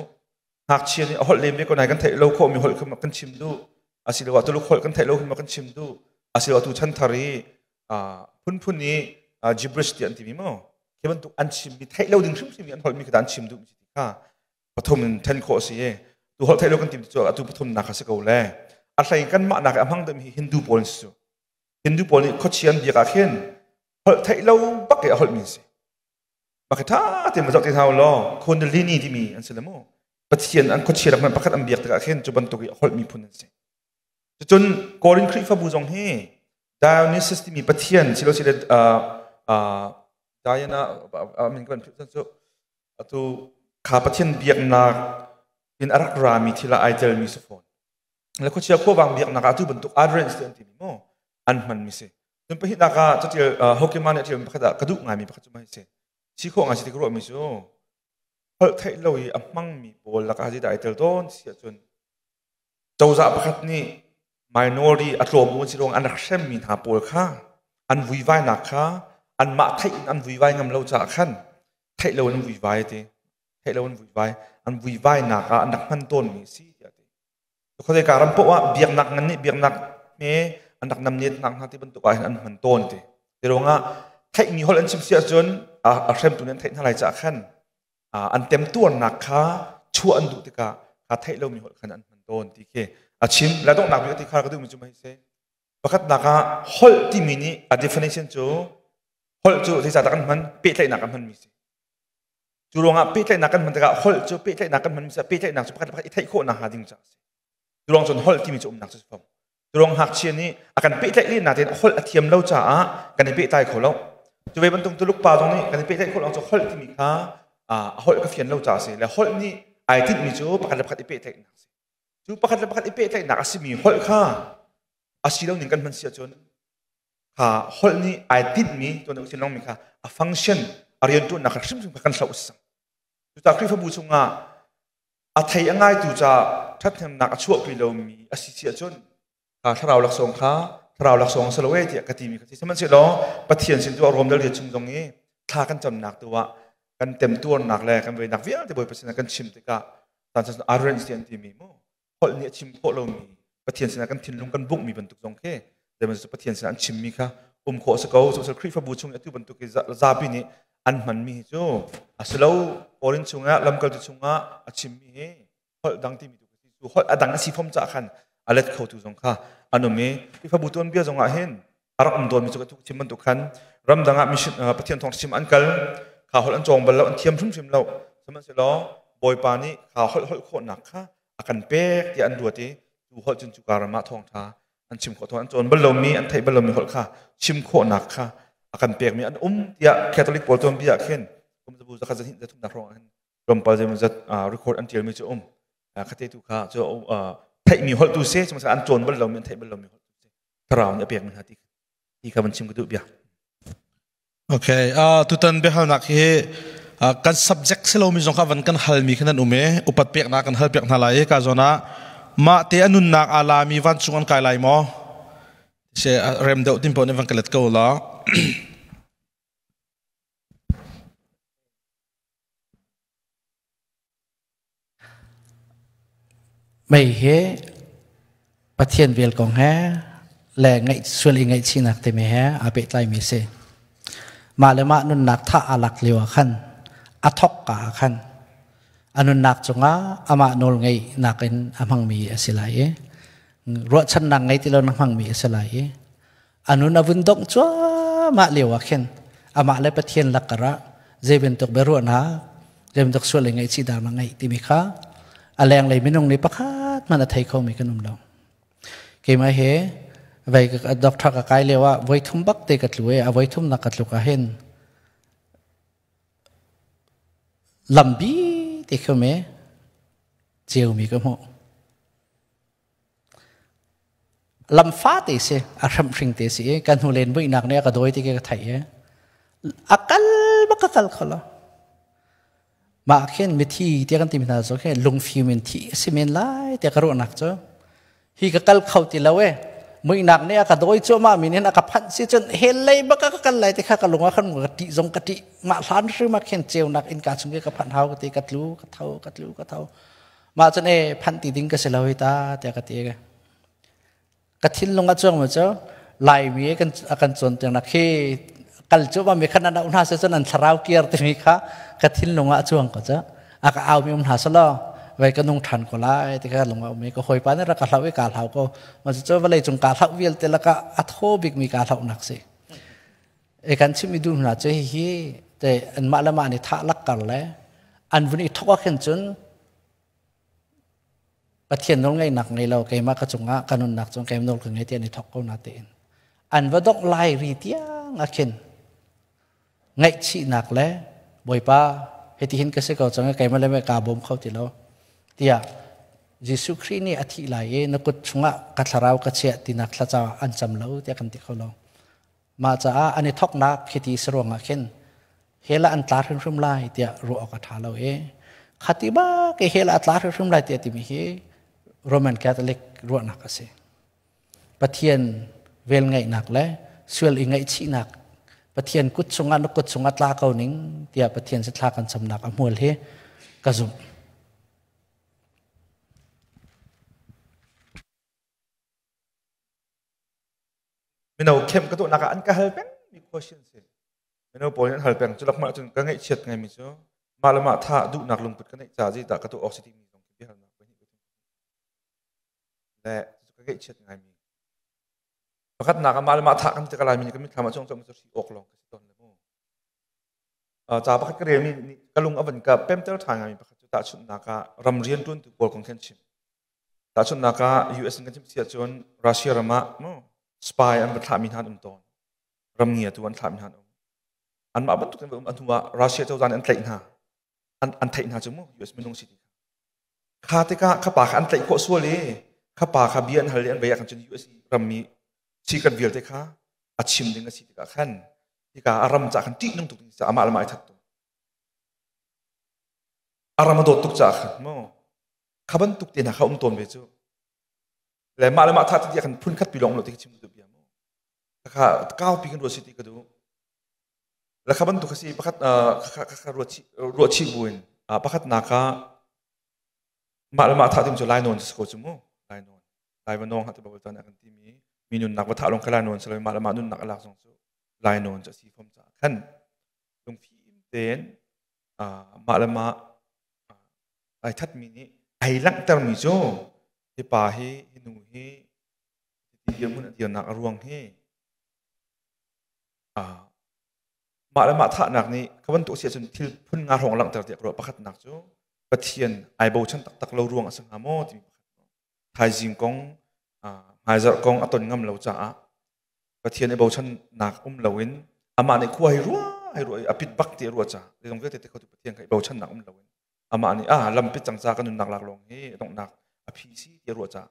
Ngakchia nih a holh lem ve ko nai kan theih lo khawhmi holh kha kan chim duh asiloah Tuluk holh kan theih lo kha kan chim duh asiloah tu chanthar i phunphun i gibberish ti an timi maw khi bantuk an chimmi theih lo ding hrimhrim i an holhmi kha an chim duh mi ti kha pathum in then khawh a si i tu holh theih lo kan tim cu atu pathum nak kha si ko le. A hlei kanmah nak i a hmang deuhmi hi Hindu pawl an si cu. Hindu pawl nih khuachia an biak ah khin holh theih lo bak i a holhmi an si. Bak hi ṭha tein va zoh te hna u law Kundalini timi an si le mu. Pathian an khuachia rak hmanh pakhat an biak tikah khin cu bantuk i a holhmi phun an si. Cucun Korin Khrihfabu zong hi Dionysus timi pathian silosile Diana min kan philh cu atu kha pathian biaknak in a rak rami thil ah ai telmi si fawn. Le khuachia khuavang biaknak ah atu bantuk adrens te an timi mu an hmanmi si. Cun pahnihnak ah catial Hokima nih a ṭialmi pakhat ah ka duh ngaimi pakhat cu mah hi si. Si khawh ngai si ti ka ruahmi cu holh theih lo i a hmangmi pawl lakah zeidah ai tel tawn si ahcun cozah pakhat nih minority a tlawm u an si ruang an rak hremmi hna pawl kha an vuivainak kha anmah theih in an vuivai ngam lo caah khan theih lo in an vuivai ti theih lo an vuivai an vuivainak ah an rak hman tawnmi si tiah ti khuazei ka ram poah ah biaknak ngan nih biaknak hme an rak namnet nak hna ti bantuk ah hin an hman tawn ti ti ruangah theihmi holh an chim si ahcun a hremtu nih an theih hna lai caah khan an temtuarnak kha chuah an duh tikah kha theih lomi holh khan an hman tawn ti khi a chim. La donghnak bik ti kha ka duhmi cu mei si pakhatnak ah holh timi nih a definition cu holh cu zeicahdah kan hman? Pehtlaihnak kan hmanmi si. Cu ruangah pehtlaihnak kan hman tikah holh cu pehtlaihnak kan hmanmi si. Pehtlaihnak cu pakhat le pakhat i theih khawh nakhnga ding caah a si. Cu ruang cun holh timi cu umnak cu si fo. Cu ruang ngakchia nih a kan pehtlaih len nain holh a thiam lo caah kan i pehtlai kho lo. Cu ve bantuk Tuluk pa zong nih kan i pehtlaih khawh lo cu holh timi kha a holh ka fian lo caah a si. Le holh nih ai tinhmi cu pakhat le pakhat i pehtlaihnak a si. Cu pakhat le pakhat i pehtlaihnak a simi holh kha a si lo ning kan hman si ahcun kha holh nih ai tinhmi tuan deuh sin longmi kha a function, a rianṭuannak kha hrimhrim kha kan hloh a si cang. Cucaah Khrihfabu chungah a thei a ngaitu ca ṭhathnemnak a chuahpi lomi a si si ahcun kha thlarau laksawng kha thlarau laksawng a si lo ee tiah ka timi ka si. Sihmanhsehlaw Pathian sin tu ah Rom dal rian chung zong i thla kan camnak tu ah kan temtuarnak le kan veinak vialte Bawipa sinah kan chim tikah tan cun arrange ti an timi mu holh nih a chim khawh lomi Pathian sinah kan thinlung kan bunghmi bantuk zong khi zeihmanh Pathian sinah an chimmi kha um khawh a si ko. Social Khrihfabu chung i atu bantuk i zapi nih an hmanmi hi cu a si lo. Korin chungah lamkaltu chungah a chimmi hi holh dang timi tu cu holh a dang a si fom caah khan a let khotu zong kha an um i Khrihfabu tuanbia zong ah hin a rak um tawnmi cu ka chim bantuk khan ramdang ah mission Pathian thawng chim an kal kha holh an cawng bal lo, an thiam hrimhrim lo. Sihmanhsehlaw Bawipa nih kha holh holh khawhnak kha a kan pek tiah an ruat i cu holh cun cuka ram ah thawngṭha an chim khawh. An cawn bal lomi, an theih bal lomi holh kha chim khawhnak kha a kan pekmi an um tiah Catholic pawl tuanbia ah khin kum zabu zakhat zahnih zathumnak hrawng ah hin tlawmpal zeimawzat record an ṭialmi cu um. Khate tu kha cu theihmi holh tu si, sihmanhsehlaw an cawn bal lomi, an theih bal lomi holh tu si, thlarau nih a pekmi hna ti kha van chim ka duh bia. Okay, tutan biahalnak hi kan subject si lomi zong kha van kan halmi khan an um i upat peknak kan hal piak hna lai i ka zawn ah mah te a nunnak aa lami vancung an kai lai maw? Se rem deuh tin paoh nih van ka let ko la. Mei hi Pathian vel kong he le ngaih sual i ngaihchihnak timi he aa pehtlaimi a si. Mah le mah nunnak thah aa lak lio ah khan a thawk ka ah khan a nunnak cungah amah nawl ngeihnak in a hmangmi a si lai i ruahchannak ngei ti lo na hmangmi a si lai i a nun a vun dongh cuahmah lio ah khin amah le Pathian lakar ah zei bantuk biaruahnak, zei bantuk sual le ngaihchih dah na ngeih timi kha a lenglei minung nih pakhat hmanh a thei khomi kan um lo. Keimah he vei doctor ka kai lio ah voi thum bak te ka tlu i a voi thum nak ka tluk ah hin lambi te kho me ceumi ka hmuh. Lam fate si, a hramhring te si i kan hnu len muihnak nih a ka dawi ti ka theih i a kal bak ka kal kho lo. Mah khin mithi tiah kan timi hna cu khin lungfim in thi a si men lai tiah ka ruahnak cu hi ka kal kho ti lo e, muihnak nih a ka dawi cuahmah mi nih a ka phanh si cun hell lei bak ka kal lai ti kha ka lung ah khan ka ṭih zong ka ṭih. Mah hlan hrim ah khin ceunak innka chung i ka phanh hau ka ti, ka tlu ka tho, ka tlu ka tho. Mah cun e phanh ti ding ka si lo hi ta tiah ka ti. Ka thinlung a chuang mi cu Laimi kan a kan cawnpiaknak khi kal cu ma mi khan an auh hna se cun an thlarau kiar timi kha ka thinlung ah a chuang ko cu. A ka au mi um hna selaw Vai ka nung ṭhan ko lai ti kha lung a um i ka hawipa nih rak ka hloh i kaa hlau ko. Mah cucu vawlei cung kaa hloh vialte lakah a thaw bikmi kaa hlohnak si. E kan chimmi duh hna cu hihi te anmah le mah nih thah lakkar le an vun i thok ah khin cun Pathian nawl ngeihnak ngei lo keimah ka cungah ka nunnak cung keimah nawl ka ngei ti an i thok ko na tiin an va dongh lai ri tiang ah khin ngaihchihnak le Bawipa hitihin ka si ko cang keimah le mah kaa bawm kho ti lo tiah Jesuh Khrih nih a thih lai i na kut chungah ka thlarau ka chiah tinak thlaca an cam lo tiah kan ti kho lo. Mah caah an i thoknak khiti si ruangah khin hell ah an tla hrimhrim lai tiah ruah awk a ṭha lo i khati bak i hell ah a tla hrimhrim lai tiah timi hi Roman Catholic ruahnak a si. Pathian velngeihnak le sual i ngaihchihnak Pathian kut chungah na kut chungah tla ko ning tiah Pathian si thla kan camnak a hmual hi ka zumh. Mino khem ka tuahnak ah an ka hal peng mi question si. Mino pawl nih an hal peng. Cu lak mah cun ka ngaihchiat ngaimi cu mah le mah thah duhnak lungput ka neih caah zeidah ka tuah awk si timi zong khi biahalnak pahnih le ka ngaihchiat ngaimi. Pakhatnak ah mah le mah thah kan ti ka laimi nih ka mitthlam ah cung cu hri awk lawng ka si tawn le mu. Ca pakhat ka relmi nih ka lung a van ka pemter ṭhan ngaimi pakhat cu tahchunhnak ah ram rianṭuantu pawl kong khin chim. Tahchunhnak ah US in kan chim si ahcun Russia ram ah spy an va thlahmi hna an um tawn. Ram ngiatu an thlahmi hna an um. Anmah bantuk in um a hnu ah Russia cozah nih an tlaih hna. An theih hna cu mu US minung si ti kha. Kha tikah kha pa kha an tlaih khawh sual i kha pa kha bia an hal i an vei ah khan cun US rammi secret vialte kha a chim ding a si tikah khan hika a ram caah khan ṭihnung tuk ding amah le mah ai that tuk. A ram a dawt tuk caah khan mu kha bantuk te hna kha um tawn ve cu. Le mah le mah thah ti khan phun khat pi lawng lo ti chim duh bia mu. Kha kau pi kan ruat si ti ka duh. Le kha bantuk si pakhat kha ruah chih buin pakhat nak ah mah le mah thah ding cu lai nawn si ko cu mu lai nawn lai va nawng ha ti baibal tan kan ti mi mi nunnak va thah lawng kha lai nawn si lo mah le mah nunnak a lak zong cu lai nawn cu a si fom caah khan lungfim tein mah le mah ai thatmi nih ai langhtermi cu hi pa hi hi nu hi ti dirhmun a dirnak a ruang hi mah le mah thahnak nih kha bantuk si ahcun thil phun nga hrawng langhter tiah ka ruah. Pakhatnak cu Pathian ai bochan taktak lo ruang a si hnga maw timi pakhat. Thaizing kong hmaizarh kong a ton ngam lo caah Pathian i bochannak um loin amah nih khua hi ruah hi ruah i a pit bak ti a ruah caah zeizong vialte te khotu Pathian kha i bochannak um loin amah nih ah lam pit cang ca ka nunnak lak lawng hi donghnak a phi si ti a ruah caah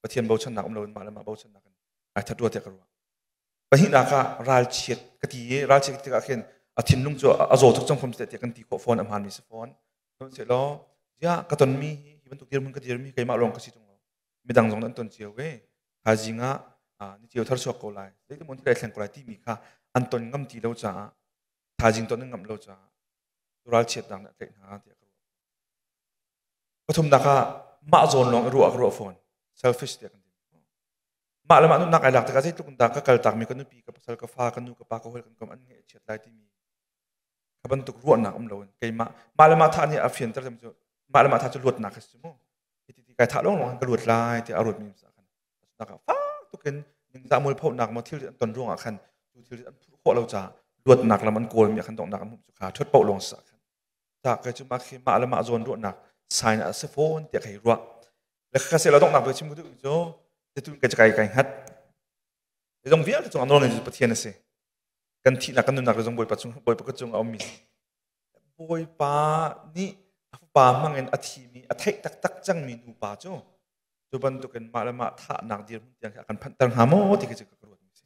Pathian bochannak um loin mah le mah bochannak in ai that rua tiah ka ruah. Pahnihnak ah ralchiat ka ti i ralchiat ka tikah khin a thinlung cu a zaw tuk cang fom tiah kan ti khawh fawn a hmaanmi si fawn. Sihmanhsehlaw ziah ka tonmi hi hi bantuk dirhmun ka dirmi keimah lawng ka si tung lo. Midang zong an ton cio ve. Thaizing ah ni cio thar chuak ko lai. Zeitin thil ai thleng ko lai timi kha an ton ngam ti lo caah thaizing ton an ngamh lo caah ralchiatnak nih a tlaih hna tiah ka ruah. Pathumnak ah mah zawn lawng i ruah ka ruah fawn. Selfish tiah kan ti. Mah le mah nunnak ai lak tikah zeitluk in dah ka kaltakmi ka nupi, ka pasal, ka fa, ka nu, ka pa, ka hawi kan kom an ngaih a chiat lai timi kha bantuk ruahnak um loin keimah mah le mah thah nih a fianter cu mah le mah thah cu luatnak a si mu. Hiti ti kai thah lawng lawng ka luat lai tiah a ruatmi sa khan nak ah fak tukin ningzah mualphonak maw thil an ton ruangah khan cu thil an phurh khawh lo caah luatnak lam an kawlmi ah khan donghnak an hmuh cu kha ṭhut paoh lawng sa khan ta kai cu mah khi mah le mah zawn ruahnak sign a si fawn tiah kai ruah le kha se la donghnak bik chim ku duh cu tu kai kai kai hngat zong vialte cung a nawl ngei Pathian a si kan thihnak kan nunnak zong Bawipa cung Bawipa kut cung a ummi Bawipa nih a fapa hmangin a thimi a theih taktak cangmi nupa cu cu bantukin mah le mah thahnak dirhmun tiang khi a kan phanhter hnga maw ti khi cu ka ruat mi si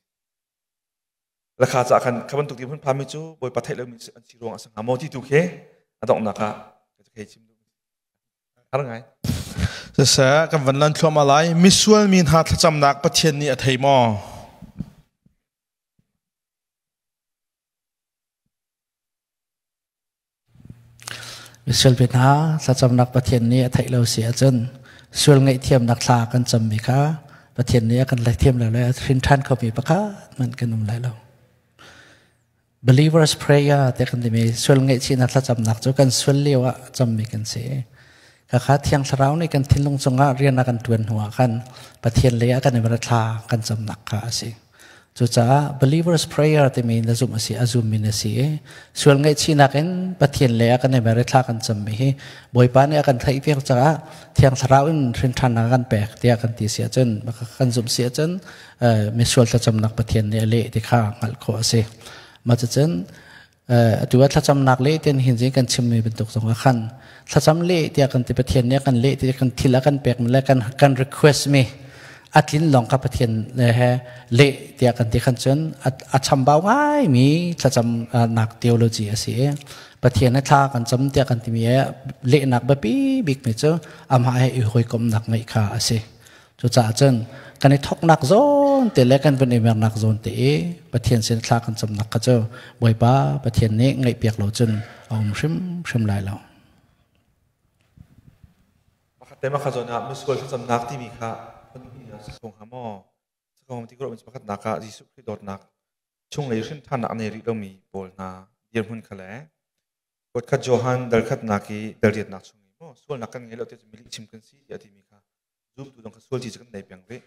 Lakha caah khan kha bantuk dirhmun phami cu Bawipa theih lomi an si ruang a si hnga maw ti tu khi a donghnak ah ka chim duh har ngai. Siseh, kan van lan thluahmah lai. Misual mi hna thlacamnak Pathian nih a thei maw? Misual mi hna thlacamnak Pathian nih a theih lo si ahcun sual ngaihthiamnak thla kan cammi kha Pathian nih a kan laithiam lo le a hrin ṭhan khomi pakhat hmanh kan um lai lo. Believers prayer te kan timi sual ngaihchihnak thlacamnak cu kan sual lio ah cammi kan si. Khakha Thiang Thlarau nih kan thinlung cungah rian a kan ṭuan hnuah khan Pathian lei ah kan i thla kan camnak kha a si. Cucaah believers prayer timi na zumh a si, a zummi na si i sual ngaihchihnak in Pathian lei ah kan i mer i thla kan cammi hi Bawipa nih a kan theihpiak caah Thiang Thlarau in hrinṭhannak a kan pek tiah kan ti si ahcun kan zumh si ahcun misual thlacamnak Pathian nih a leh ti kha hngalh khawh a si. Mah cucun atu ah thlacamnak leh tian hin zing kan chimmi bantuk zong ah khan thlacam leh tiah kan ti Pathian nih a kan leh ti kan thil a kan pek mi le kan kan request mi a tlin lawng kha Pathian he leh tiah kan ti khan cun a chambau ngai mi thlacam nak theology a si i Pathian he thla kan cam tiah kan timi he lehnak biapi bik mi cu amah he i hawikomhnak ngeih kha a si. Cucaah cun kan i thawknak zawn te le kan vun i mernak zawn te i Pathian sin thla kan camnak kha cu Bawipa Pathian nih ngaihpiak lo cun a um hrimhrim lai lo. Pakhat te makha zawn ah misual thlacamnak timi kha phun hnih ah sung ha maw? Sakong ti kro pakhatnak ah Jesuh Khrih dawtnak chunglei hrinṭhannak nei rih lomi pawl hna dirhmun kha le Kuatkhat Johan dalkhatnak i dalriatnak chung i maw sualnak kan ngei lo ti cu mi lihchim kan si tiah timi kha zumtu zong kha sual ci cu kan nei peng rih.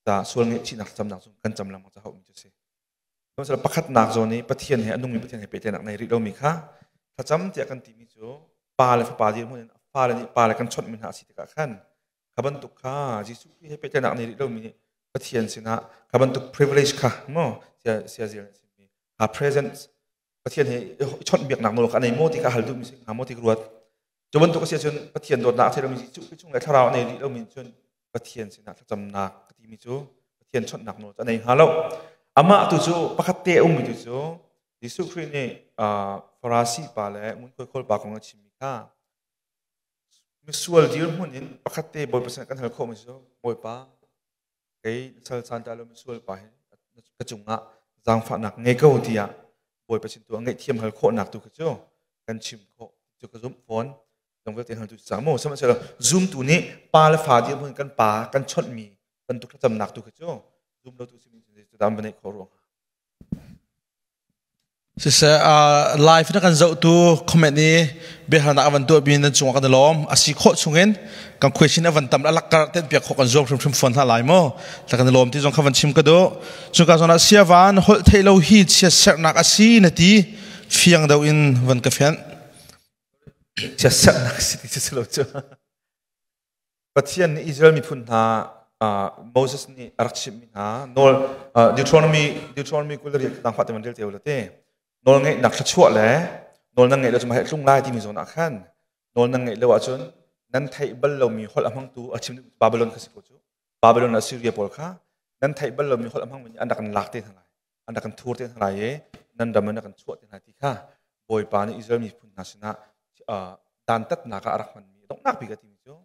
Ta sual ngaihchihnak thlacamnak cu kan cam lengmang ca haumi cu si. Sihmanhsehlaw pakhatnak zawn i Pathian he a nungmi Pathian he pehtlaihnak nei rih lomi kha thlacam tiah kan timi cu pa le fapa dirhmun in fale nih pa le kan chawnhmi hna a si tikah khan kha bantuk kha Jesuh Khrih he pehtlaihnak nei rih lomi nih Pathian sinah kha bantuk privilege kha maw sia sia zir chimmi kha presence Pathian he chawnhbiaknak nawl kha a nei maw ti kha hal duhmi si hnga maw ti ka ruat. Cu bantuk a si ahcun Pathian dawtnak a thei lomi Jesuh Khrih chung le thlarau a nei rih lomi cun Pathian sinah thlacamnak ka timi cu Pathian chawnhnak nawl cu a nei hnga lo. Amah tu cu pakhat te a ummi tu cu Jesuh Khrih nih Farasi pa le ngunkhuai khawl pa kong a chimmi kha misual dirhmun in pakhat te Bawipa sinah kan hal khawhmi cu Bawipa kei sal caan dah lo misual pa hi ka cungah zaangfahnak ngei ko tiah Bawipa sin tu a ngaihthiam hal khawhnak tu kha cu kan chim khawh cu ka zumh fawn dong vialte hal tu cang mu sihmanhsehlaw zumtu nih pa le fa dirhmun kan pa kan chawnhmi bantuk thlacamnak tu kha cu zum lo tu simi cu dam va neih khawh ruang Siseh, live na kan zohtu comment i biahalnak a van tuahmi nan cungah kan i lawm. A si khawh chungin kan question a van tam a lakkar ten piak khawh kan zuam hrimhrim fawn hna lai mu. Ta kan i lawm ti zong kha van chim ka duh. Cuka zawn ah siavan holh theih lo hi chiatserhnak a si na ti fiang deuh in van ka fianh. Chiatserhnak si ti si lo cu. Pathian nih Israel miphun hna Moses nih a rak chimhmi hna nawl Deuteronomy Deuteronomy 28 tang fah te man rel te u te nawl ngeihnak thluachuah le nawl nan ngeih lo cu mah tlung lai timi zawn ah khan nawl nan ngeih lo ahcun nan theih bal lomi holh a hmangtu a chim Babylon kha si ko cu Babylon Assyria pawl kha nan theih bal lomi holh a hmangmi nih an rak in lak te hna lai an rak kan thur te hna lai i nan ram in a kan chuah te hna ti kha Bawipa nih Israel miphun hna sinah dantatnak ah a rak hmanmi donghnak bik a timi cu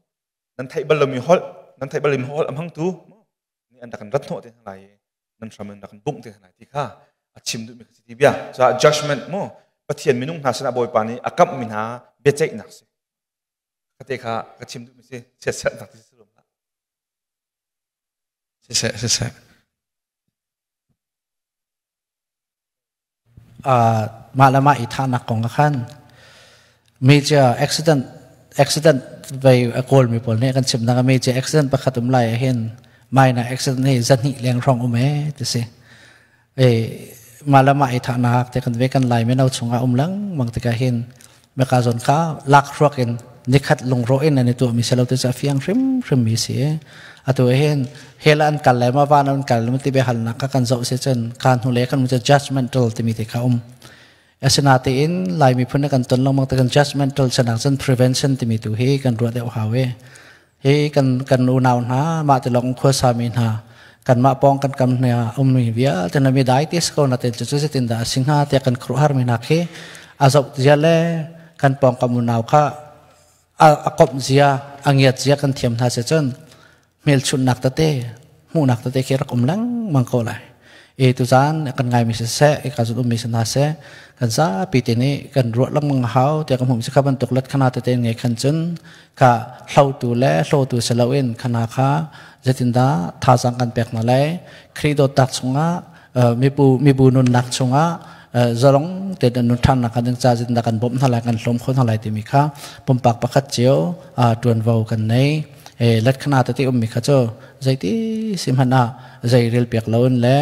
nan theih bal lomi holh nan theih bal lomi holh a hmangtu nih an rak kan rat hnawh te hna lai i nan hram in rak kan bungh te hna lai ti kha a chim duhmi kha si ti bia caah judgment mu Pathian minung hna sinah Bawipa nih a kamhmi hna biaceihnak si kate kha ka chim duhmi si chiatserhnak ti si Siseh, siseh. Mah le mah i thahnak kong ah khan major accident accident vei a kawlmi pawl nih kan chimnak ah major accident pakhat um lai ah hin minor accident hi zahnih leng hrawng um ee ti si. Mah le mah i thahnak te kan ve kan lai mino chungah um lengmang tikah hin meka zawn kha lak hruak in nikhat lungrawh in an i tuahmi si lo ti cu a fiang hrimhrim mi si. Atu hin hell an kal le ma van an kal le ti biahalnak kha kan zoh si cun ka hnu le kan cu judgmental timi te kha um. Asinatein Lai miphun kan ton lengmang te kan judgmental sanak cun prevention timi tu hi kan ruah deuh hau e. Hi kan kan unau hna mah ti long khuasa mi hna kanmah pawng kan kam hna ummi vialte na mi dai tis ko na te cu zeitin dah a si hnga tiah kan khuruhar mi hna khi a zoh zia le kan pawng kam unau kha a komh zia a ngiat zia kan thiam hna si cun hmelchunhnak tete hmuhnak tete khi rak um lengmang ko lai. E tuzan kan ngai mi siseh e ka zun ummi si hna seh kan zapi te nih kan ruah lengmang hau tiah ka hmuh mi si kha bantuk let khana tete nge khan cun kha hlotu le hlotu si loin khana kha zeitindah thazaang kan pek hna lai. Khrih dawtnak chungah mibu mibu nunnak chungah Zalong te an nun ṭhan nak ding ca zin kan bawmh hna lai, kan hlawm kho hna lai timi kha pumpak pakhat cio ṭuanvo kan nei. Let khana tete ummi kha cu zeiti si hmanh ah zei rel piak loin le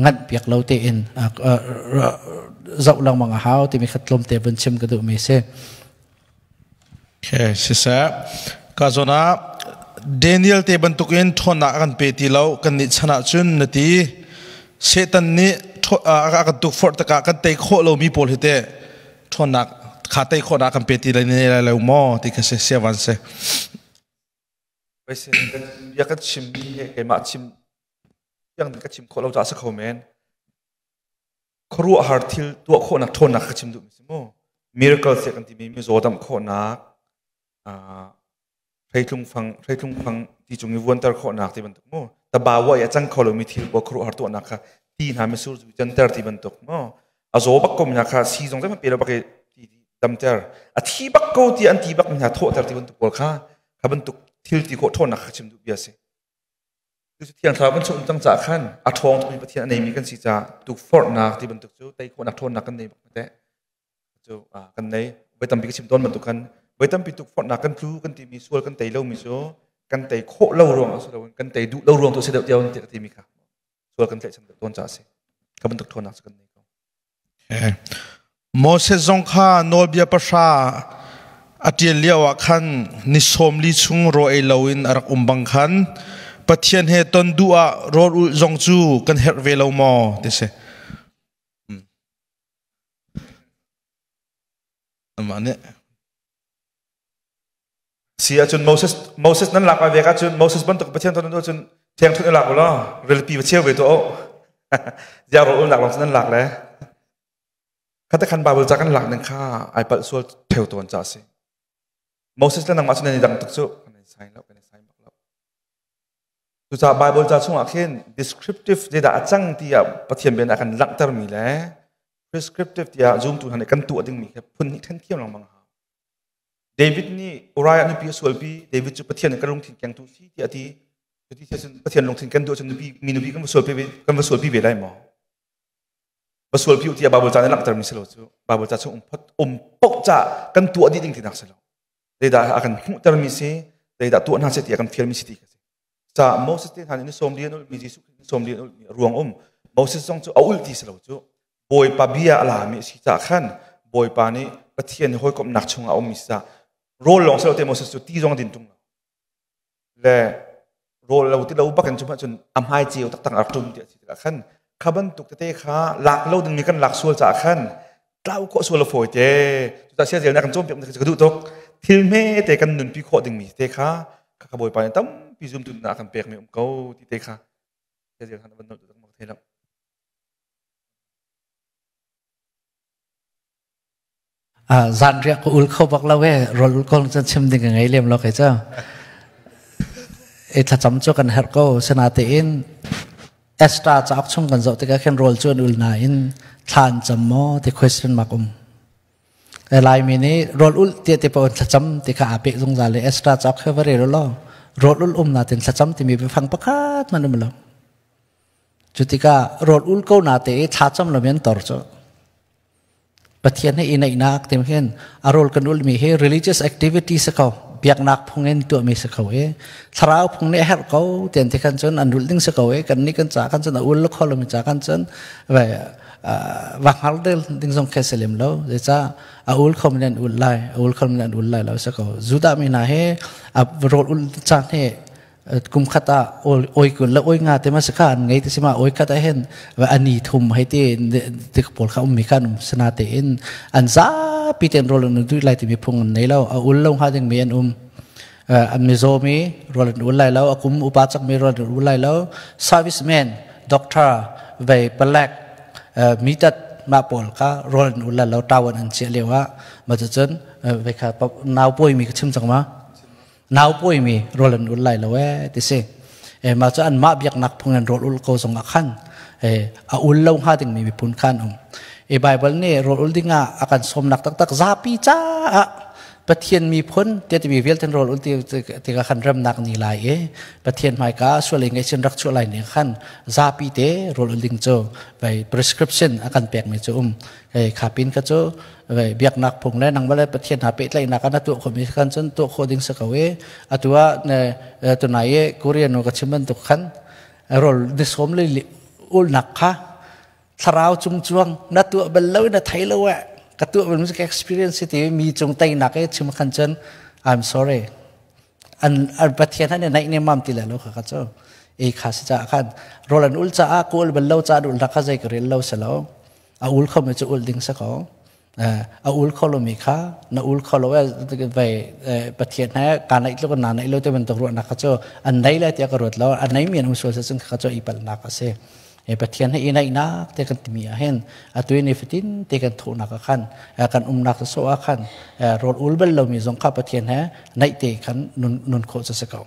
nganh piak lo tein zoh lengmang a hau timi kha tlawmte vun chim ka duhmi si. Okay, siseh. Ka zawn ah Daniel te bantukin ṭhawnnak a kan pe ti lo kan nih chan ah cun na ti. Satan nih a kan tukforh tikah kan tei khawh lomi pawl hi teh ṭhawnnak kha tei khawhnak kan pe ti lai ne lai lo maw ti kha si sia van si. Bia kan chimmi he keimah chim tiang ka chim khawh lo caah si kho men. Khuaruahhar thil tuah khawhnak ṭhawnnak ka chim duhmi si mu. Miracle tiah kan timi mizaw damh khawhnak, hreitlung fang hreitlung fang ti cung i vuanter khawhnak ti bantuk mu. Tabawa i a cang kho lomi thil pawl khuaruahhar tuahnak kha ti hna misur zu canter ti bantuk mu. A zaw bak ko mi hna kha sii zong zeihmanh pe lo bak i ti damter. A thi bak ko ti an ti bak mi hna thawhter ti bantuk pawl kha kha bantuk thil ti khawh ṭhawnnak kha chim duh bia si. Cucu Thiang Thlarau kan chung um cang caah khan a ṭhawng tukmi Pathian a neimi kan si caah tukforhnak ti bantuk cu tei khawhnak ṭhawnnak kan nei bak teh. Cu kan nei. Voi tampi ka chim tawn bantuk khan voi tampi tukforhnak kan tlu kan timi sual kan tei lomi cu kan tei khawh lo ruang ah si loin kan tei duh lo ruang tu a si deuh tiah ka timi kha sual kan tlaihchan deuh tawn caah a si. Kha bantuk ṭhawnnak cu kan nei ko. Moses zong kha nawlbia pahra a ṭial lioah khan ni 40 chung rawl ei loin a rak um bang khan Pathian he ton duh ah rawl ulh zong cu kan herh ve lo maw ti si. Amah nih Si ahcun Moses Moses nan lak ve ahcun Moses bantuk Pathian ton cun thiang thun i lak ulaw rilpi va cheu ve tuah u. Ziah rawl ulnak lawng nan lak le. Khate khan Bible ca kan lak ning kha ai palh sual theu tawn ca si. Moses le nangmah cu nan i dang tuk cu. Kan i sign lo, kan i sign bak lo. Cucaah Bible ca chungah khin descriptive zeidah a cang tiah Pathian bia nih a kan langhtermi le prescriptive tiah zumtu hna nih kan tuah dingmi khi phun hnih then thiam lengmang hau. David nih Uriah nupi a sualpi. David cu Pathian nih ka lungthin kengtu si tiah a ti. Cuti cun Pathian lungthin ken duh ahcun nupi mi nupi kan va sualpi ve kan va sualpi ve lai maw? Va sualpi u tiah Bible ca nih langhtermi si lo cu. Bible ca chung um phot um poh ca kan tuah dih ding tinak si lo. Zeidah a kan hmuhtermi si, zeidah tuah hna seh ti a kan fialmi si ti kha si. Ca Moses te hna nih ni sawm li an ulhmi Jesuh Khrih ni sawm li an ulhmi ruang um Moses zong cu a ulh ti si lo cu Bawipa bia a lami a si caah khan Bawipa nih Pathian he hawikomhnak chungah a ummi si caah rawl lawng si lo te Moses cu ti zong a din ṭung lo le rawl lo ti lo bakin cu cun a hmai ceu taktak a rak ṭum ti a si tikah khan kha bantuk tete kha lak lo dingmi kan lak sual caah khan tlau khawh sual a fawi te. Cucaah siazel nih a kan cawnpiak ka duh tuk. Thil hme te kan nunpi khawh dingmi te kha kha Bawipa nih tampi zumtu a kan pekmi um ko ti te kha siazel khan van nolh tuk thei lo. Zan riak ka ul kho bak lo e rol ul kong cun chim ding ka ngei lem lo kai cu e thlacam cu kan herh ko sinatein Esther cauk chung kan zoh tikah khin rawl cu an ul nain thla an cam maw ti question mark um. Laimi nih rawl ul ti te pawn thlacam ti kha aa peh zungzal i Esther cauk kha va rel law rawl ul um natin thlacam timi biafang pakhat man um lo. Cu tikah rawl ul ko na te i thlacam lo men tor cu. Pathian he i naihnak tim hin a rawl kan ulmi hi religious activity si ko biaknak phung in tuahmi si ko i thlarau phung nih a herh ko tian ti khan cun an rulh ding si ko i kan nih kan ca kan cun a ul kho lomi ca kan cun vai va hngal del ding zong khe si lem lo zeicah a ul kho mi an ul lai a ul kho mi an ul lai lo si ko Judah mi hna hi a rawl ul caan hi Kum khat ah oi kun le oi nga te ma sakha an ngei te sima oi khat ah hin ani thum hei ti ti pawl kha ummi khan um sana te in an zapi ten rol an du lai ti mi phung an nei lo a ul lo ha ding mi an um an mizo mi rol an ul lai lo a kum upa chak mi rol an ul lai lo serviceman doctor vei palek mi tat ma pawl kha rol an ul lai lo tawan an chia lewa ma cun vei kha nau poi mi ka chim chang ma Nau pawimi rawl an ul lai lo ee ti si. E mah cu anmah biaknak phung in rawl ul ko zong ah khan e a ul lo hnga dingmi miphun khan um. E Bible nih rawl ul ding ah a kan sawmnak taktak zapi caah Pathian miphun te timi vialte rawl ul ti tikah khan remnak ni lai i Pathian hmaika sual in ngaihchin rak chuah lai ni khan zapi te rawl ul ding cu vai prescription a kan pekmi cu um hei khapin ka cu vai biaknak phung le nang bale Pathian ha pehtlaihnak an tuah khomi khan cun tuah khawh ding si ko i atu ah ne tunai i Korean nu ka chim bantuk khan rawl ni sawm le ulnak kha thlarau cung cuang na tuah bal lo na thei lo eh ka tuah bal ka experience ti mi cung teinak e chim khan cun I'm sorry an an pathian han naih ne mam ti le lo kha ka chu e kha si cha khan rol an ul cha a kul bal lo cha dul kha zai ka rel lo se lo a ul kho me chu ul ding sa ko a ul kho lo mi kha na ul kho lo vai pathian he ka naih tluk na naih lo te bantuk ruahnak kha cu an nei lai tiah ka ruat lo a nei mi an um sual cun kha cu i palnak a si e pathian he i naihnak te kan timi ah hin atu ni fatin te kan thawhnak ah khan kan umnak so ah khan rawl ul bal lomi zong kha pathian he naih te khan nun nun khawh cu si ko.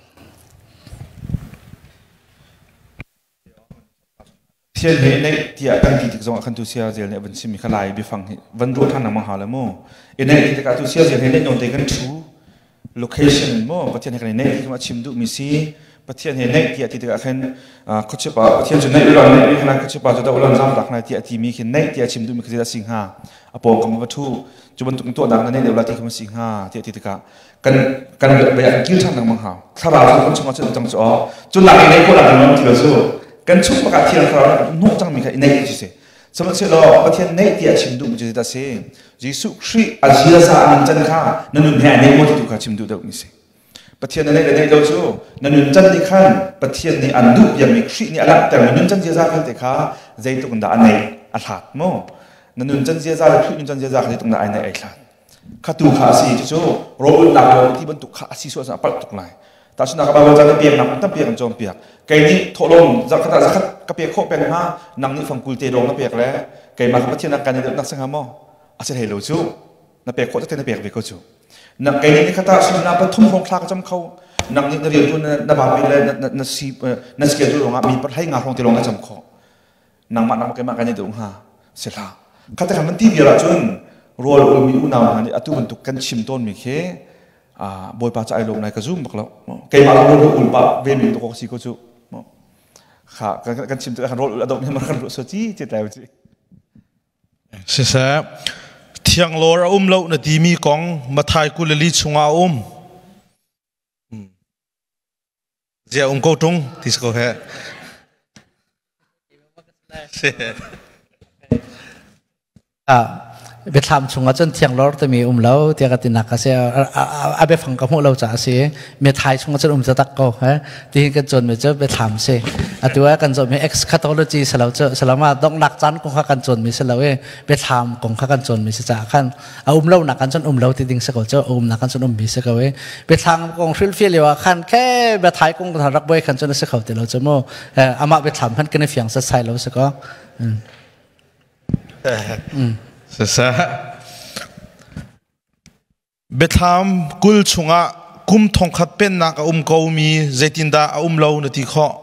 Pathian he naih tiah kan ti tik zongah khan tu sia zel nih a van chimmi kha lai biafang hi van ruah ṭhan lengmang hau le mu. I naih ti tikah tu sia zel he naih nawn te kan ṭhu location mu Pathian he kan i naih ti a chim duhmi si. Pathian he naih tiah ti tikah khan khuachia pa Pathian cu naih ulan naih khan khuachia pa cu dah ulan zam tak lai tiah timi khi naih tiah chim duhmi khi zeidah si hnga a pawngkam va ṭhu cu bantuk tuah dang na nei deuh la ti khi ma si hnga tiah ti tikah kan kan bia kan kil ṭhan lengmang hau thlarau cu kan chungah cun cang cu aw cu lak i nei ko lak in thil cu kan chung pakah thiang thlarau kan hnawh cangmi kha i neih cu si sihmanhsehlaw Pathian neih tiah chim duh mi cu zeidah si Jesuh Khrih a ziaza a nuncan kha na nun he a nei maw ti tu kha chim duh deuh mi si Pathian na neih le neih lo cu na nuncan nih khan Pathian nih an duh piakmi Khrih nih a langhtermi nuncan ziaza vialte kha zeitluk in dah a neih a hlat maw na nuncan ziaza le Khrih nuncan ziaza kha zeitluk in dah ai neih ai hlat Khatu kha a si cucu rawlulhnak lawng ti bantuk kha a si sual a palh tuk lai. Tahchunhnak ah Baibal ca na peknak tampi kan cawnpiak. Kei nih thawhlawm zarkhat ah zakhat ka pek khawh peng hnga, nang nih fangkul te lawng na pek le keimah ka Pathian ah kan i deuhnak si hnga maw? A si hlei lo cu. Na pek khawh tete na pek ve ko cu. Nang kei nih nikhat ah suimilam pathum hrawng thla ka cam kho. Nang nih na rian tu na vapi le na si na schedule ruangah mi hlei nga hrawng te lawng na cam khawh. Nangmah nangmah keimah kan i duh hnga si hlah. Kha te khan van ti vial ahcun rawl ulmi unau hna nih atu bantuk kan chim tawnmi khi Bawipa ca ai lawm lai ka zum bak lo. Keimah rawl ul pah ve mi to si ko cu. Kha kan chim tikah kan rawl ul a dawh mi kan ruah so ci ci tlai ci. Siseh, thianglawr a um lo na timi kong Mathai 22 chungah a um. Zia um ko ṭung ti si ko he. Ah, biathlam chungah cun thianglor timi um lo tiah ka tinak a si a biafang ka hmuh lo caah a si mithai chungah cun um tak ko he ti kan cawn mi cu biathlam si atu ah kan cawn mi eschatology salo cu salama donghnak caan kong kha kan cawn mi si lo i biathlam kong kha kan cawn mi si caah khan a um lo nak kan cun um lo ti ding si ko cu a um nak kan cun um mi si ko i biathlang kong hrilhfial lio ah khan khe biathai kong rak buai khan cun a si kho ti lo cu mu amah biathlam hmanh kan i fiang setsai lo si ko. Siseh Biathlam 20 chungah kum thongkhat pennak a um ko mi zeitindah a um lo na ti khawh?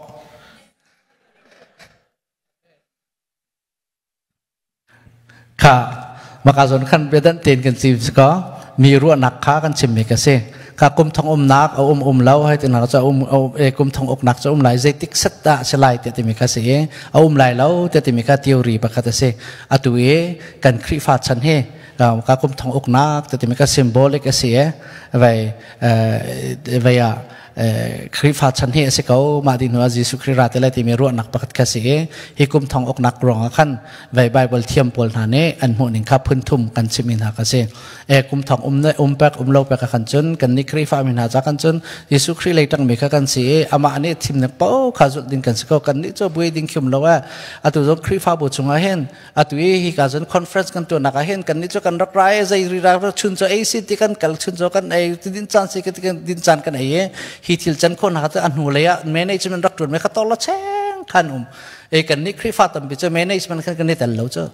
Kha maka zawn khan biadan tein kan chim si ko mi ruahnak kha kan chimmi ka si kha kum thong umnak a um um lo hai tinak cu um kum thong uknak cu um lai zeitik set dah si lai ti timi kha si i a um lai lo ti timi kha theory pakhat a si atu i kan Khrihfa chan hi ka kum thong uknak ti timi kha symbolic a si e vai vai ah Khrihfa chan hi a si ko mah ding hnu ah Jesuh Khrih ra te lai timi ruahnak pakhat kha si i hi kum thong uknak ruangah khan vei Bible thiam pawl hna nih an hmuh ning kha phun thum kan chim hna kha si e kum thong um ne um pek um lo pek khan cun kan nih Khrihfa mi hna cha kan cun Jesuh Khrih lei tang mi kha kan si i amah nih thim nek po kha zulh ding kan si ko kan nih cu buai ding khim lo a atu zong Khrihfa bu chungah hin atu i hi ka zon conference kan tuahnak ah hin kan nih cu kan rak ra i zei ri ra chun cu ei si ti kan kal chun cu kan ei ti din caan si ti din caan kan ei i hi thil can khawh nak a hnu lei ah management rak tuan me kha tol la cheng khan um e kan nih Khrihfa tampi cu management khan kan i tel lo cu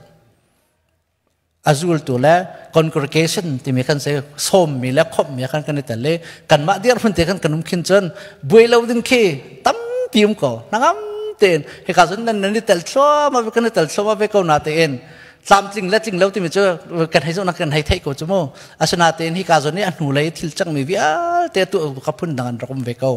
azul tu le congregation timi kan se som mi le khop mi khan kan i tel le kanmah dir hun te khan kan um khin cun buai lo ding khi tampi um ko nangam tein hika cun nan nan i tel thluahmah kan i tel thluahmah ve ko na tein. Tlamtling le tling lo timi cu kan hei zohnak kan hei theih ko cu mu. Asinain hi ka zawn i a hnulei thil cangmi vialte tu ka phun dang an rak um ve ko.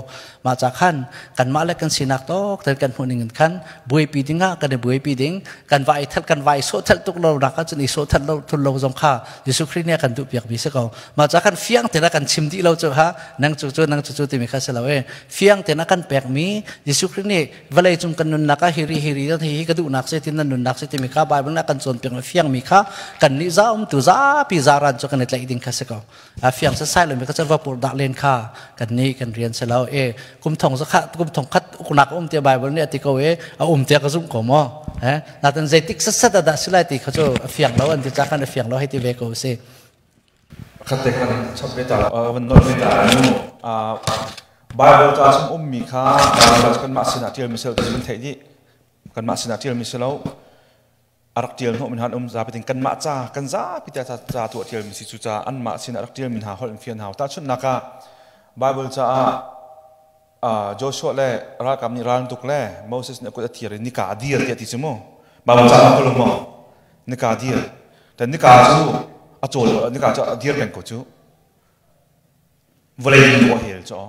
Mah ca khan kanmah le kan sinak tawk ten kan hmuh ning in khan buaipi ding ah kan i buaipi ding, kan va i thelh kan va i sawh thelh tuk lo nak ah cun i sawh thelh lo thul lo zong kha Jesuh Khrih nih a kan duh piak mi si ko. Mah ca khan fiang tein a kan chim dih lo cu ha nang cu cu nang cu cu timi kha si lo e. Fiang tein a kan pek mi Jesuh Khrih nih vawlei cung kan nunnak ah hiri hiri hi hi ka duhnak si tin nan nunnak si timi kha Bible nih a kan cawnpiak mi fiang mi kha kan nih za um tu zapi zaran cu kan i tlaih ding kha si ko. A fiang sasai lo mi kha va pur dah len kha kan nih kan rian si lo e. Kum thong zakha kum thong khat uknak um te Bible nih a ti ko e, a um te ka zumh ko mo he natin zeitik sasat da silai ti kha cu a fiang lo an ti cha kan a fiang lo hei ti ve ko si. Khat te kan chap ve ta van nol ve ta nu. Bible ca chung ummi kha Bible kan mah sinah tial mi sel ti kan theih dih. Kan mah sinah tial mi si lo, a rak tial hnawh min han um zapi ting kanmah ca kan zapi te ca tu a tial mi si. Cu ca anmah sin a rak tial min ha holh in fian hau. Tahchunhnak ah, Bible caah Joshua le ralkap nih ral tuk le Moses nih a kut a thir i nika a dir tiah ti cu mu. Bible ca ko lo maw nika dir tan nika cu a cawl, nika cu a dir peng ko cu. Vawlei nu a hel cu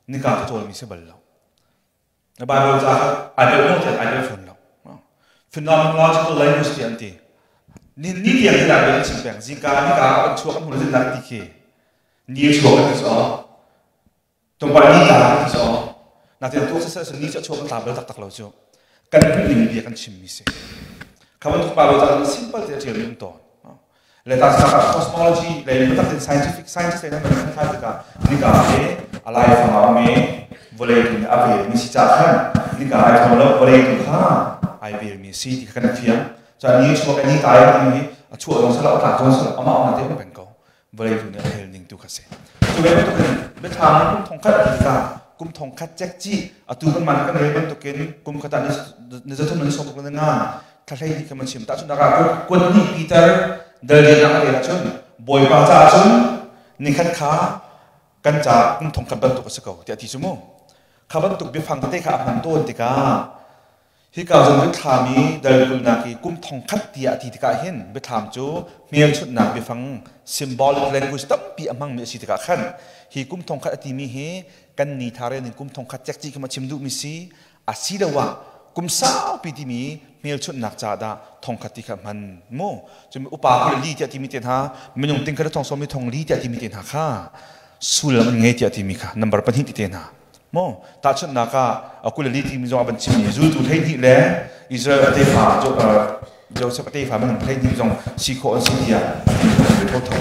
nika cu cawl mi si bal lo. Bible ca kha ai bel mo tiah ai bel fawn lo. Phenomenological language ti an ti. Ni ni tiang hi lai an chim peng. Zingka nika an chuak an hmun zin ti khi ni chuak an ti so tungpa ni ta an ti so na tian tu sa sa ni chu chuak an ta bel tak tak lo cu. Kan ning bia kan chim mi si. Kha bantuk Bible ca simple te tial mi um tawn. Le ta sa cosmology le biatak in scientific scientist le nan kan thlai tikah nika he alai fanga me vawlei tu nih a vel mi si ca khan nika ai thong lo, vawlei tu kha ai vel mi si ti kha kan fiang. Cha ni chuak ni tai ti hi a chuah zong sala a tlak zong sala ama ama te um peng ko, vawlei tu nih a hel ning tu kha si. Cu ve bantukin biathlam kum thong khat ti tikah kum thong khat cek ci atu kan man kan rel bantukin kum khat ah ni zathum ni som na nga thlahlei ni kha man chim. Tahchun ah kuat ni Peter dal rian ah rel ahcun Bawipa caah cun nikhat kha kan ca kum thong khat bantuk a si ko tiah ti cu mu. Kha bantuk biafang tete kha a hman tawn tikah hika zong biathlam i dal kulnak i kum thong khat tiah ti tikah hin biathlam cu hmelchunhnak biafang symbolic language tampi a hmangmi a si tikah khan hi kum thong khat a timi hi kan ni tha rel in kum thong khat cekci kha ma chim duhmi si asiloah kum saupi timi hmelchunhnak ca dah thongkhat ti kha hman mu. Cun upa kul li tiah timi te hna, minung ting kha thong sawm thong li tiah timi te hna kha sullam an ngei tiah timi kha number pahnih ti te hna mo. Tahchunhnak ah, akul li timi zong a van chimmi zultu 12 le Israel a tefa Joseph a tefa minung 12 zong si khawh an si tiah a ti tho tho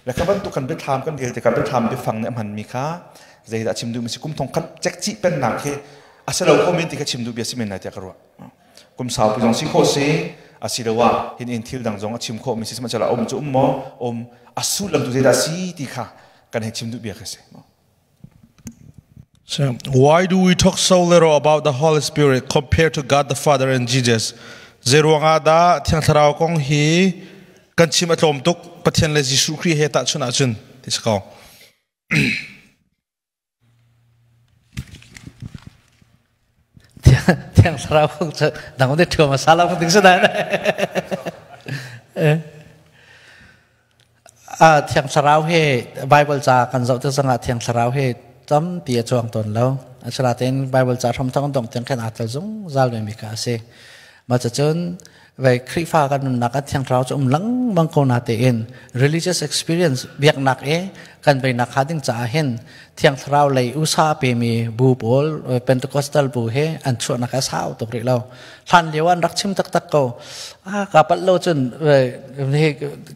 le. Kha bantuk kan biathlam kan rel tikah biathlam biafang nih a hmanmi kha zeidah chim duh mi si, kum thong khat cekcih pennak khi a si lo kho men ti kha chim duh bia si men lai tiah ka ruah. Kum saupi zong si khawh si, asiloah hin in thil dang zong a chim khawh mi si. Sihmanhsehlaw um cu um maw um, a sullam tu zeidah si ti kha kan hei chim duh bia kha si. So, why do we talk so little about the Holy Spirit compared to God the Father and Jesus? Zeiruang ah dah Thiang Thlarau kong hi kan chim a tlawm tuk Pathian le Jesuh Khrih he tahchunh ahcun ti si ko. Thiang Thlarau kong cu dang de ṭhuam a sa lo ding si na. Thiang Thlarau he Bible ca kan zoh tik zongah Thiang Thlarau he tampi a chuang tawn lo. Asinain Bible ca hramthawk dong tiang khan aa tel zungzal ve mi kha a si. Mah cucun ve Khrihfa kan nunnak ah Thiang Thlarau cu um lengmang ko na tein religious experience biaknak e kan veinak kha ding caah hin Thiang Thlarau lei usa pemi bu pawl Pentecostal bu he an chuahnak a sau tuk rih lo. Hlan lio an rak chim taktak ko. A ka palh lo cun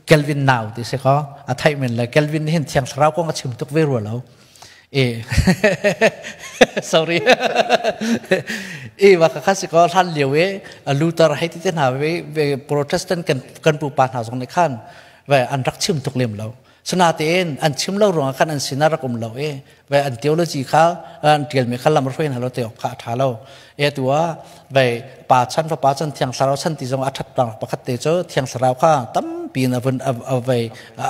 Kelvin Nau ti si ko a theih men le Kelvin hin Thiang Thlarau kong a chim tuk ve rua lo. E sorry, e wa ka khasi ko hlan lio e Luther hei ti te hna ve Protestant kan kan pupa hna zong nih khan ve an rak chim tuk lem lo. Sinatein an chim lo ruangah khan an sin a rak um lo e ve an theology kha an tial mi kha lam hruai hna lo te kha a tha lo e. Tu ah ve pa chan, fapa chan, Thiang Thlarau chan ti zong a that bang pakhat te cu Thiang Thlarau kha tampi piin avun avei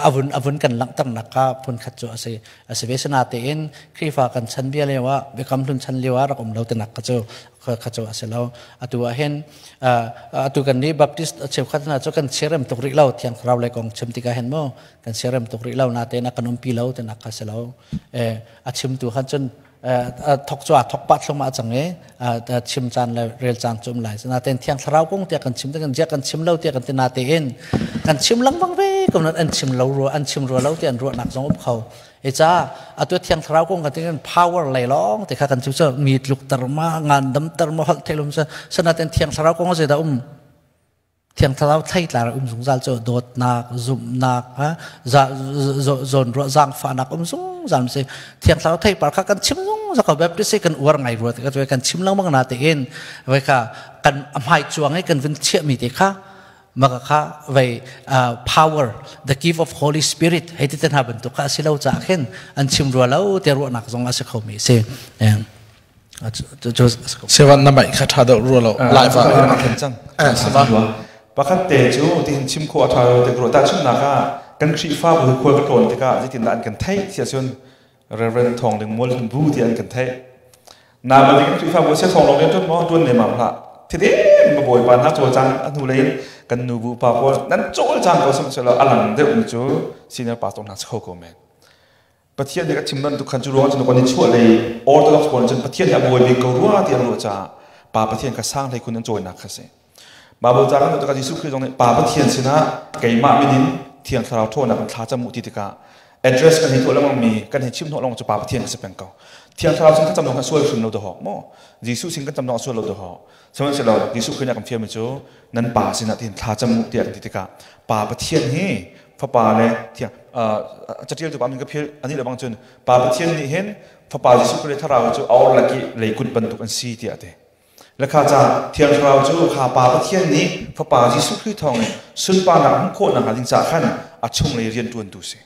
avun avun kan langhter nak kha phun khat cu asi asi ve. Sinatein Khrihfa kan chan bia lio ah, Biakam Hlun chan lio ah rak um lo tinak kha cu kha cu asi lo. Atu ah hin atu kan nih Baptist cheukhat hna cu kan siarem tuk rih lo Thiang Thlarau lei kong chim tikah hin mu, kan siarem tuk rih lo natein a kan umpi lo tinak kha si lo. A chimtu khan cun thok cu a thok pah thlungmah cang i chim caan le rel caan cu um lai. Natein Thiang Thlarau kong tiah kan chim kan ziah kan chim lo tiah kan ti, natein kan chim lengmang ve ko nan an chim lo rua, an chim rua lo ti an ruahnak zong um kho e. Ca atu Thiang Thlarau kong kan ti kan power lei lawng te kha kan chim cu mi tluk tar ma ngan dam tar ma holh thelum sa. Sanaten Thiang Thlarau kong zei da um? Thiang Thlarau theitlar um zungzal cu dawtnak, zumhnak, ha zawn ruah, zaangfahnak um zungzal si. Thiang Thlarau theipar kha kan chim zungzal ko. Baptist kan uar ngai rua te kan chim lengmang na tein vai kha kan hmai cuang i kan vun chiahmi te kha maka kha vai power, the gift of Holy Spirit hei ti te hna bantuk kha asi lo caah khin an chim rua lo te ruahnak zong a si kho mi si. Sevan na mai kha tha deuh rua lo lai va cang. Pakhat te cu tihin chim kho a tha te ro ta chun nak ah kan Khrihfa bu khual ka tlawn tikah zeitin dah an kan theih sia cun Reverend Thong Ling Mual bu ti an kan theih na ba ding Khrihfa bu se thong long le tun mo tun ne mam hlah thide ma bawipa na chawl cang a hnu lei kan nu bu pa pawl nan chawl cang ko sim selo alang deuh mi cu senior pastor hna kho ko men. Pathian nih a chim bantuk khan cu ruang cun kan i chuah lei Orthodox pawl cun Pathian hi a bawi bik ko rua ti an ruah caah Pa Pathian kha sang hlei khun an cawinak kha si. Bible ca kan tikah Jesuh Khrih zong nih Pa Pathian sinah keimah min in Thiang Thlarau ṭhawnnak in thla cam u ti tikah address kan hi tuah lengmang mi kan hi chim hnawh lengmang cu Pa Pathian a si peng ko. Thiang Thlarau sin kan cam dong kha sual hrim lo dahawk maw? Jesuh sin kan cam dong sual lo dahawk. Sihmanhsehlaw Jesuh Khrih nih a kan fialmi cu nan Pa sinah tihin thla cam u tiah kan ti tikah Pa Pathian hi Fapa le Thiang catial tu pa min ka phil ani le bang cun Pa Pathian nih hin Fapa Jesuh Khrih Thlarau cu a orlak i leikut bantuk an si tiah a ti. Lekha ca Thiang Thlarau cu kha Pa Pathian nih Fapa Jesuh Khrih thawng in sunparnak hmuh khawh nakhnga ding caah khan a chunglei rianṭuantu si.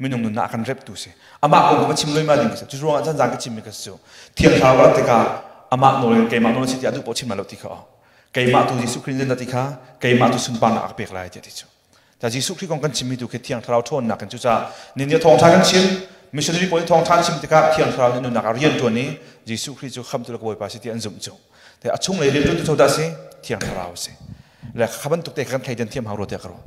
Minung nunnak a kan reptu si. Amah kong ka chim loima ding ka si. Cu ruangah chan zan ka chimmi ka si cu. Thiang Thlarau ka rat tikah amah nawl in keimah nawl si ti a duh paoh chim lo ti kha. Keimah tu Jesuh Khrih in ti kha keimah tu sunparnak a ka pek lai tiah ti cu. Ta Jesuh Khrih kong kan chimmi tu khi Thiang Thlarau ṭhawnnak in cucaah ni nih thawngṭha kan chim, missionary pawl nih thawngṭha an chim tikah Thiang Thlarau nih nunnak ah rian ṭuan i Jesuh Khrih cu khamtu le ka Bawipa si ti an zumh cu. Te a chung lei rian ṭuan tu dah si? Thiang Thlarau si. Le kha bantuk te kan thleidan thiam hau rua tiah ka ruah.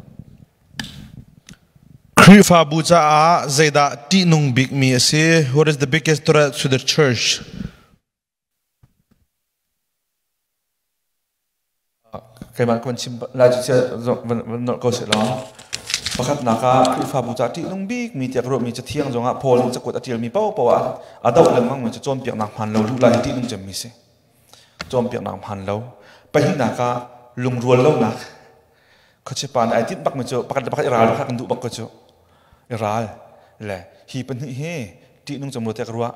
Khrihfabu caah zeidah ṭihnung bikmi a si? What is the biggest threat to the church? Keimah kan chim lai cu cia van nolh ko seh law pakhatnak ah Khrihfabu ca ṭihnung bikmi tiah ka ruahmi Cathiang zongah Paul nih cakuat a ṭialmi paohpaoh ah a doh lengmang mi cu cawnpiaknak hmaan lo luh lai hi ṭihnung cemmi si. Cawnpiaknak hmaan lo. Pahnihnak ah lungrual lonak. Khuachipa nih ai tinh bakmi cu pakhat le pakhat i ral kha kan duh bak ko cu. I ral le hi pahnih hi ṭihnung cem lo tiah ka ruah.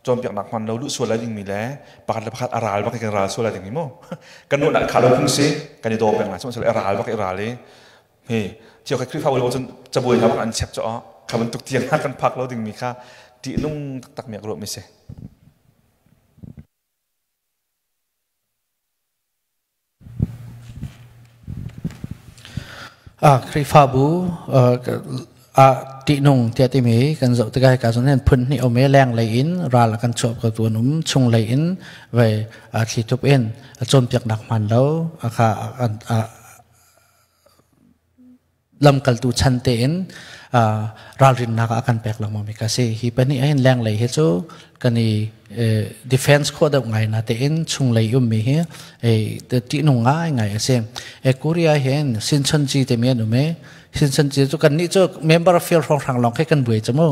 Cawnpiaknak hman lo luh sual lai dingmi le pakhat le pakhat a ral bak i kan ral sual lai dingmi mu. Kan nunak kha lo phung si, kan i daw peng lai, sihmanhsehlaw i ral bak i ral i hi cio kha Khrihfabu lo cun cabuai hna bak an chep caw kha bantuk tiang hna kan phak lo dingmi kha ṭihnung taktak mi a ruahmi si. Khrihfabu ah ṭihnung tiah timi kan zoh tikah hika zawn hin phun hnih a um i lenglei in ral a kan chuah ko an um, chunglei in vei thlithup in cawnpiaknak hmaan lo kha lamkaltu chan tein ralrinnak a kan pek lengmang mi ka si. Hi pahnih ahhin lenglei hi cu kan i defense khawh deuh ngai na tein chunglei ummi hi ṭihnung ngai ngai a si. Korea hin Sinchonji timi an um i Sinchonji cu kan nih cu member field hrawnghrang lawng khi kan buai cu mu.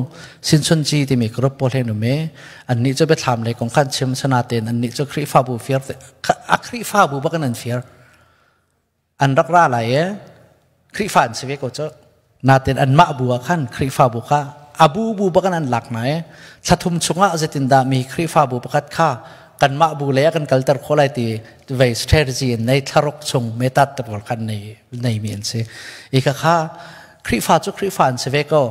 Sinchonji timi group pawl hin um i annih cu biathlam lei kong khan chim sana tein annih cu Khrihfabu fir a Khrihfabu bak in an fir. An rak ra lai i Khrihfa an si ve ko cu. Natin anmah bu ah khan Khrihfabu kha a bu bu bak in an lak hna i thla thum chungah zeitindah mi Khrihfabu pakhat kha kanmah bu lei ah kan kalter khawh lai ti vei strategy in nei thlaruk chung metat te pawl khan nei neimi an si. I kha kha Khrihfa cu Khrihfa an si ve ko.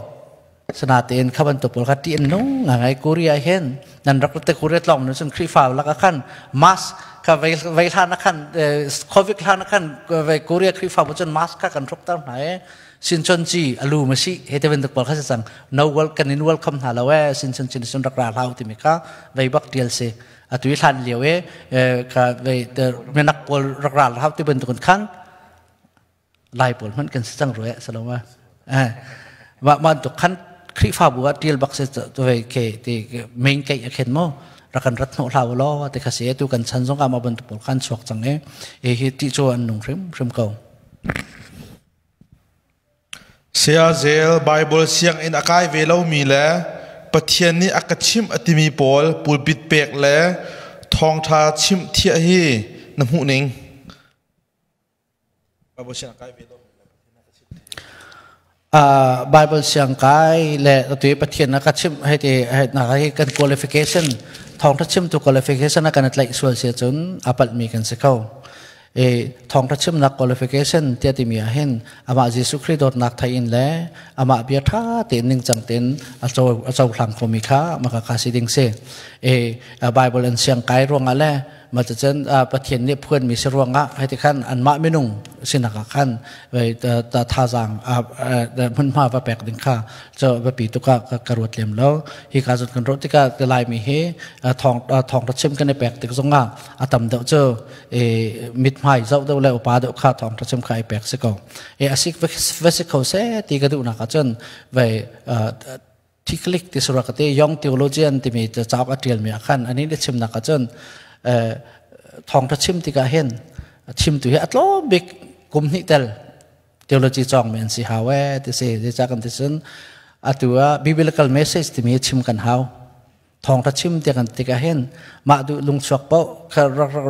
Sinain kha bantuk pawl kha ṭih an nung ngai. Korea hin Nan rak te Korea tlong nu cun Khrihfa lak ah khan mask ka vei vei hlan ah khan COVID hlan ah khan vei Korea Khrihfa bu cun mask kha kan hruk ter hna e. Sinchon chi alu ma si he te ben tuk pal kha si cang. No wel kan in welcome hna lo e. Sinchon chi sun rak ra hlau timi kha vei bak tial si. Atu i hlan lio e ka vei menak pawl rak ra hlau ti bantukun khan Lai pawl hmanh kan si cang rue saloma eh ma ma to khan Khrihfabu ah tial bak se vei ke ti main ke a khen mo rakan rat hno hlau lo te kha se tu kan chan zong ma bantuk pawl khan chuak cang e e hi ti chu an nung hrim hrim ko. Saya Zel Bible sianginn a kai ve lomi le Pathian nih a ka chimh a timi pawl pulpit pek le thawngṭha chimh thiah hi na hmuh ning? Bible siang kai ve lomi le Pathian a ka chimh. Bible siang kai le atu i Pathian a ka chimh hei ti hei na hi kan qualification thawngṭha chimtu qualification a kan tlaih sual si ahcun a palhmi kan si kho. E thawngtha chimnak qualification tiah timi ah hin amah Jesuh Khrih dawtnak thei in le amah bia tha tein ningcang tein a co a cohlang khomi kha maka kha si ding si. E Bible an siang kai ruangah le ma cun Pathian nih phuan mi si ruangah hei khan anmah minung sinak ah khan thazaang hmunhma va pek ding kha cho biapi tuk ah ka ruat lem lo. Hi ka zon kan ruat tikah Laimi hi thawng thawng chim kan i pek tik zongah a tam deuh cu e mithmai zoh deuh le upa deuh kha thawng ṭha chim kha i pek si ko. E asik va si kho se ti ka duhnak ahcun vai thiklik ti sura ka ti young theologian timi cauk a ṭialmi ah khan ani le chimnak ahcun thawng ṭha chim tikah hin chimtu hi a tlawm bik kum hnih tel theology cawng mi an si hau e ti si. Zeicah kan ti cun atu ah biblical message timi chim kan hau. Thawngtha chim ti kan tik ahhin mah duh lungchuak paoh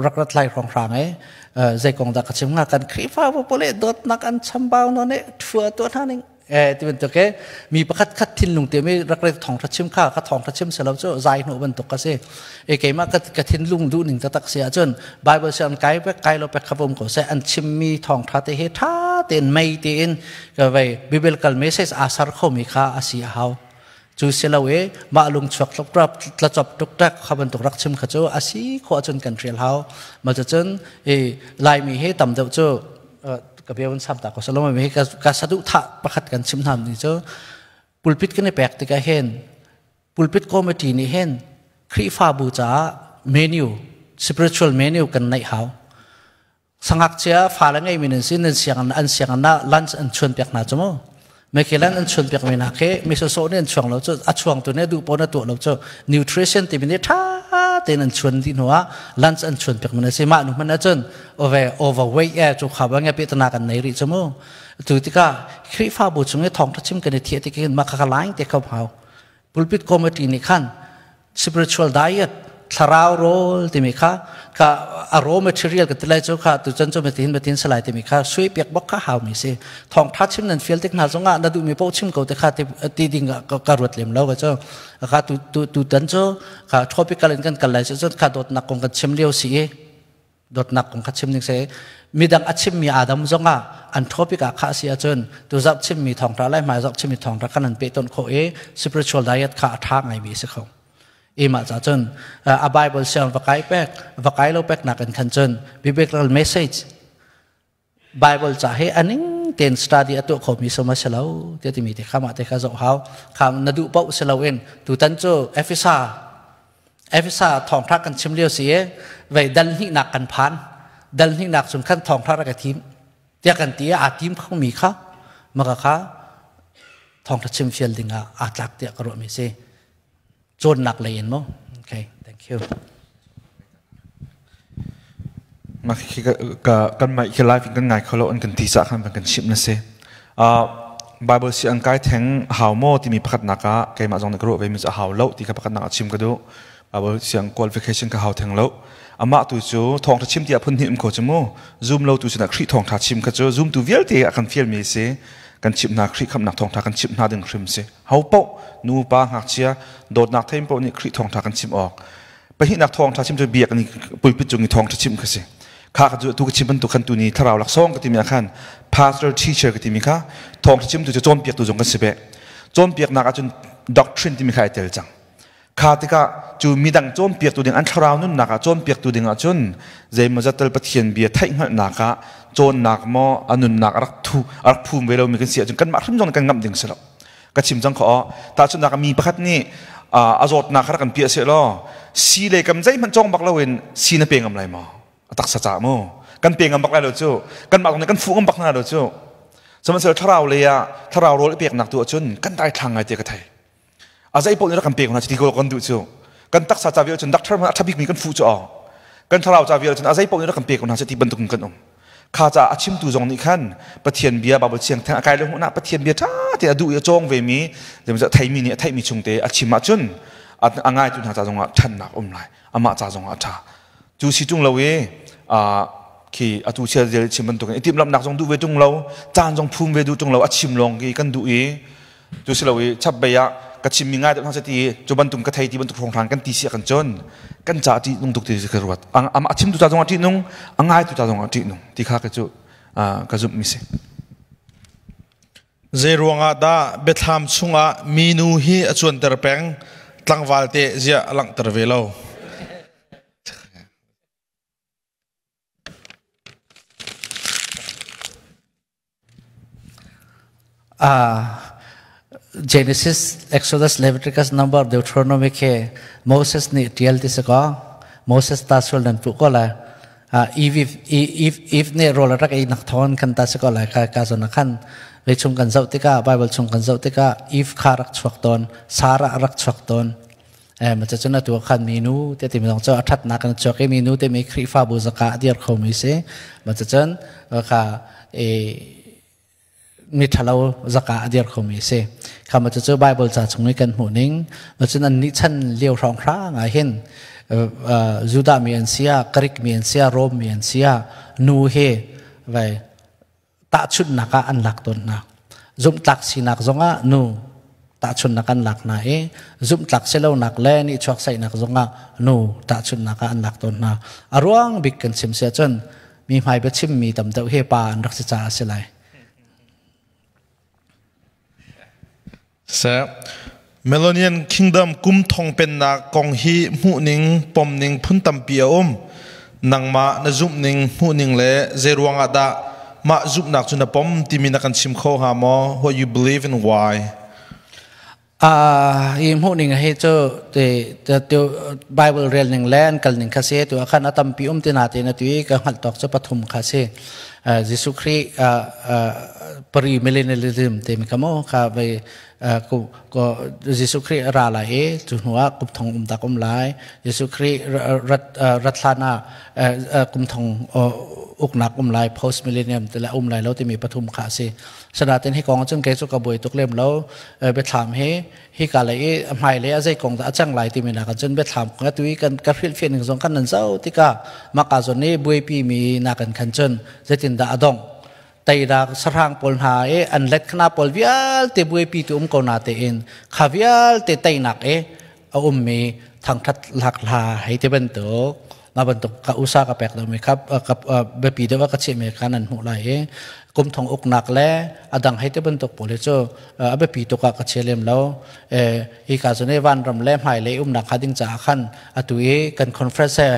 rak rat lai hrawnghrang e zei kong dah ka chim hnga, kan Khrihfabu pawl e dawtnak an chambau no ne thua tuah hna ning e ti bantuk e mi pakhat khat thinlung te mi rak re thawngtha chim kha ka thawngtha chim selo cu zai hnu bantuk ka si e. Keimah ka thinlung duh ning taktak si ahcun Bible sian kai pek kai lo pek kha bom ko se, an chim mi thawngtha te he tha tein mei tein ka vei biblical message asar kho mi kha asi a hau. Cu si lo i mah lung chuak tluk tlacop tuk tak kha bantuk rak chim kha cu a si khawh ahcun kan hrial hau. Ma cun i Laimi hi tam deuh cu ka bia sam ta ko salom mi ka saduh thah pakhat kan chim hna ni cu pulpit kan i pek tikah hin pulpit committee nih hin Khrihfabu caah menu, spiritual menu kan neih hau. Sangakchia fale ngei mi nan si, nan siang an siang na lunch an chuan piak hna chu mu. Me khi lunch an chuan piak mi na khi mi so so nih an chuang lo chu, a chuang tu ne duh po na tuah lo chu. Nutrition ti mi nih tha tein an chuan di hnu ah lunch an chuan piak mi na si. Mah nu hman ahcun over overweight e chu kha ba nge pi tana kan nei ri chu mu. Tu tikah Khrihfabu chung i thawngtha chim kan i thiah tik in ma kha kha laing te kho hau. Pulpit committee nih khan spiritual diet, thlarau rawl timi kha ka a raw material ka tilai chu kha tu chan chu metin metin salai timi kha sui piak bok kha hau mi si. Thong tha chim nan fial tik hna zongah na duh mi po chim ko te kha ti ding ka ruat lem lo ka chu ka tu tu tu tan chu kha tropical in kan kal lai chu kha dot nak kong kan chim lio si. Dawtnak kong kha chim ning se midang a chimmi Adam zongah an topic ah kha si ahcun tu zak chimmi thawngtha lai hmai zak chimmi thawngtha khan an pe ton kho i spiritual diet kha a tha ngaimi si kho. I mah ca cun a Bible siang va kai pek va kai lo pek nak in khan cun biblical message Bible ca he aning ten study a tuah khomi soma si lo ti timi te kha mah te kha zoh hau kha. Na duh paoh si lo in tutan cu Efesa Efesa thawngtha kan chim lio si e vei dal hnihnak kan phan, dal hnihnak chung khan thawngtha rak thim tiah kan ti. A tim khomi kha maka kha thawngtha chim fial ding ah aa tlak tiah ka ruah mi si, cawnnak lei in mo. Okay, thank you. Ma khi ka kan mai khi live in kan ngai kholo an kan ti sa khan kan chim na si. Bible si an kai theng hau mo timi pakhat nak ah keimah zong nih ka ruah ve mi cu a hau lo ti kha pakhat nak ah chim ka duh. Bible siang qualification ka hau theng lo. Amah tu cu thawngtha chim tiah phun hnih um ko cu mu. Zoom lo tu sinah Khrih thawngtha chim kha cu zoom tu vialte a kan fial mi si. Kan chimh hna Khrih khamnak thawngtha kan chimh hna ding hrim si. Ho paoh nu pa ngakchia dawtnak thein paoh nih Khrih thawngtha kan chim awk. Pahnihnak thawngtha chim cu biak ni pulpit cung i thawngtha chim kha si. Kha ka tu ka chim bantuk khan tu ni thlarau laksawng ka timi ah khan pastor teacher ka timi kha thawngtha chim tu cu cawnpiak tu zong kan si be. Cawnpiaknak ahcun doctrine timi kha ai tel cang. Kha tikah cu midang cawnpiaktu ding an thlarau nunnak ah cawnpiaktu ding ahcun zeimawzat tal Pathian bia theihhngalhnak ah cawnnak maw a nunnak a rak thu a rak phum ve lomi kan si ahcun kanmah hrim zong kan ngamh ding si lo. Ka chim cang kho tahchunhnak mi pakhat nih a zawtnak kha rak kan piah seh law si le kam zeihmanh cawng bak loin si na pe ngam lai maw? A taksa ca mu kan pe ngam bak lai lo cu kanmah zong nih kan fuh ngam bak hna lo cu. Sihmanhsehlaw thlarau lei ah thlarau rawl i peknak tu ahcun kan daithlang ngai te ka thei. A zei paoh nih rak kan pek hna cu ti ko kan duh cu. Kan taksa ca vial cun doctor hmanh a ṭha bikmi kan fuh cu aw. Kan thlarau ca vial cun a zei paoh nih rak kan pek hna cu ti bantukin kan um. Kha ca a chimtu zong nih khan Pathian bia Bible siang theng a kai lo hmuh Pathian bia ṭha te a duh i a cawng ve mi zeimawzat theimi nih a theihmi chung te a chim ahcun a ngaitu hna ca zongah ṭhannak um lai amah ca zongah a ṭha. Cu si ṭung lo i khi atu chia zel chim bantukin i timhlamhnak zong duh ve ṭung lo caan zong phum ve duh ṭung lo a chim lawng khi kan duh i cu si lo i chap bei ah ka chimmi ngai deuh hna ti cu bantuk ka thei ti bantuk hrawnghrang kan ti si kan cun kan ca ṭih nung tuk ti ka ruat a chimtu ca zong ah ṭih nung a ngaitu ca zong ah ṭih nung ti kha ka cu ka zumh mi si. Zei ruangah dah biathlam chungah minu hi a cuanter peng, tlangval te ziah a langhter ve lo? Genesis, Exodus, Leviticus, Number, Deuteronomy khi Moses nih ṭial ti si kaw Moses ta sual nan puh ko lai. Eve, Eve, Eve nih rawl a rak ei nak thawng khan ta si ko lai ka ka zawn ah khan vei chung kan zoh tikah Bible chung kan zoh tikah Eve kha rak chuak tawn, Sarah rak chuak tawn. Ma cun atu khan minu te timi zong cu a ṭhatnak kan chuak i minu timi Khrihfabu zaka a dir khomi si. Ma cun kha mi ṭhalo zaka a dir khomi si. Kha ma cu Bible ca chung i kan hmuh ning ma cun an nih chan lio hrawng hrang ah hin Judah mi an sia, Greek mi an sia, Rom mi an sia, nu he vai tahchunhnak ah an lak tawn hna. Zumhtlak sinak zongah nu tahchunhnak an lak hna i zumhtlak silonak le nihchuak saihnak zongah nu tahchunhnak ah an lak tawn hna. A ruang bik kan chim si ahcun mi hmai biachimmi tam deuh hi pa an rak si caah a si lai. Seh, Melonian Kingdom kum thong pennak kong hi hmuhning, pomning phun tampi a um. Nangmah na zumhning, hmuhning le zeiruang ah dah mah zumhnak cu na pom timi na kan chim kho hnga maw? What you believe and why? Hi hmuhning hi cu te Bible rel ning le an kal ning kha si tu khan a tampi um ti na te na tu i ka hngalh tawk cu pathum kha si. Jesuh Khrih premillennialism timi kha mu kha vei ko Jesuh Khrih ra lai i cu hnu ah kum thong um tak um lai Jesuh Khrih rat rat hlan ah kum thong uknak um lai post millennium te le um lai lo timi pathum kha a si sanatin hi kong cun kei cu ka buai tuk lem lo biathlam hi hi ka lei i hmai lei a zei kong dah a cang lai timi nak cun biathlam kong atu i kan ka hrilhfiah ning zong kan nan zoh tikah maka zawn i buaipi mi na kan khan cun zeitin dah a dongh teirak sahrang pawl hna i an let khana pawl vialte buaipi tu um ko na te in kha vialte teinak i a ummi thangthat lak hla hei te bantuk na bantuk ka usa ka pek deuhmi kha biapi deuh ka chiahmi kha nan hmuh lai i kum thong uknak le a dang hei te bantuk pawl hi cu a biapi tuk ah ka chia lem lo. Hi ka cun vanram le hmailei umnak kha ding caah khan atu i kan conference he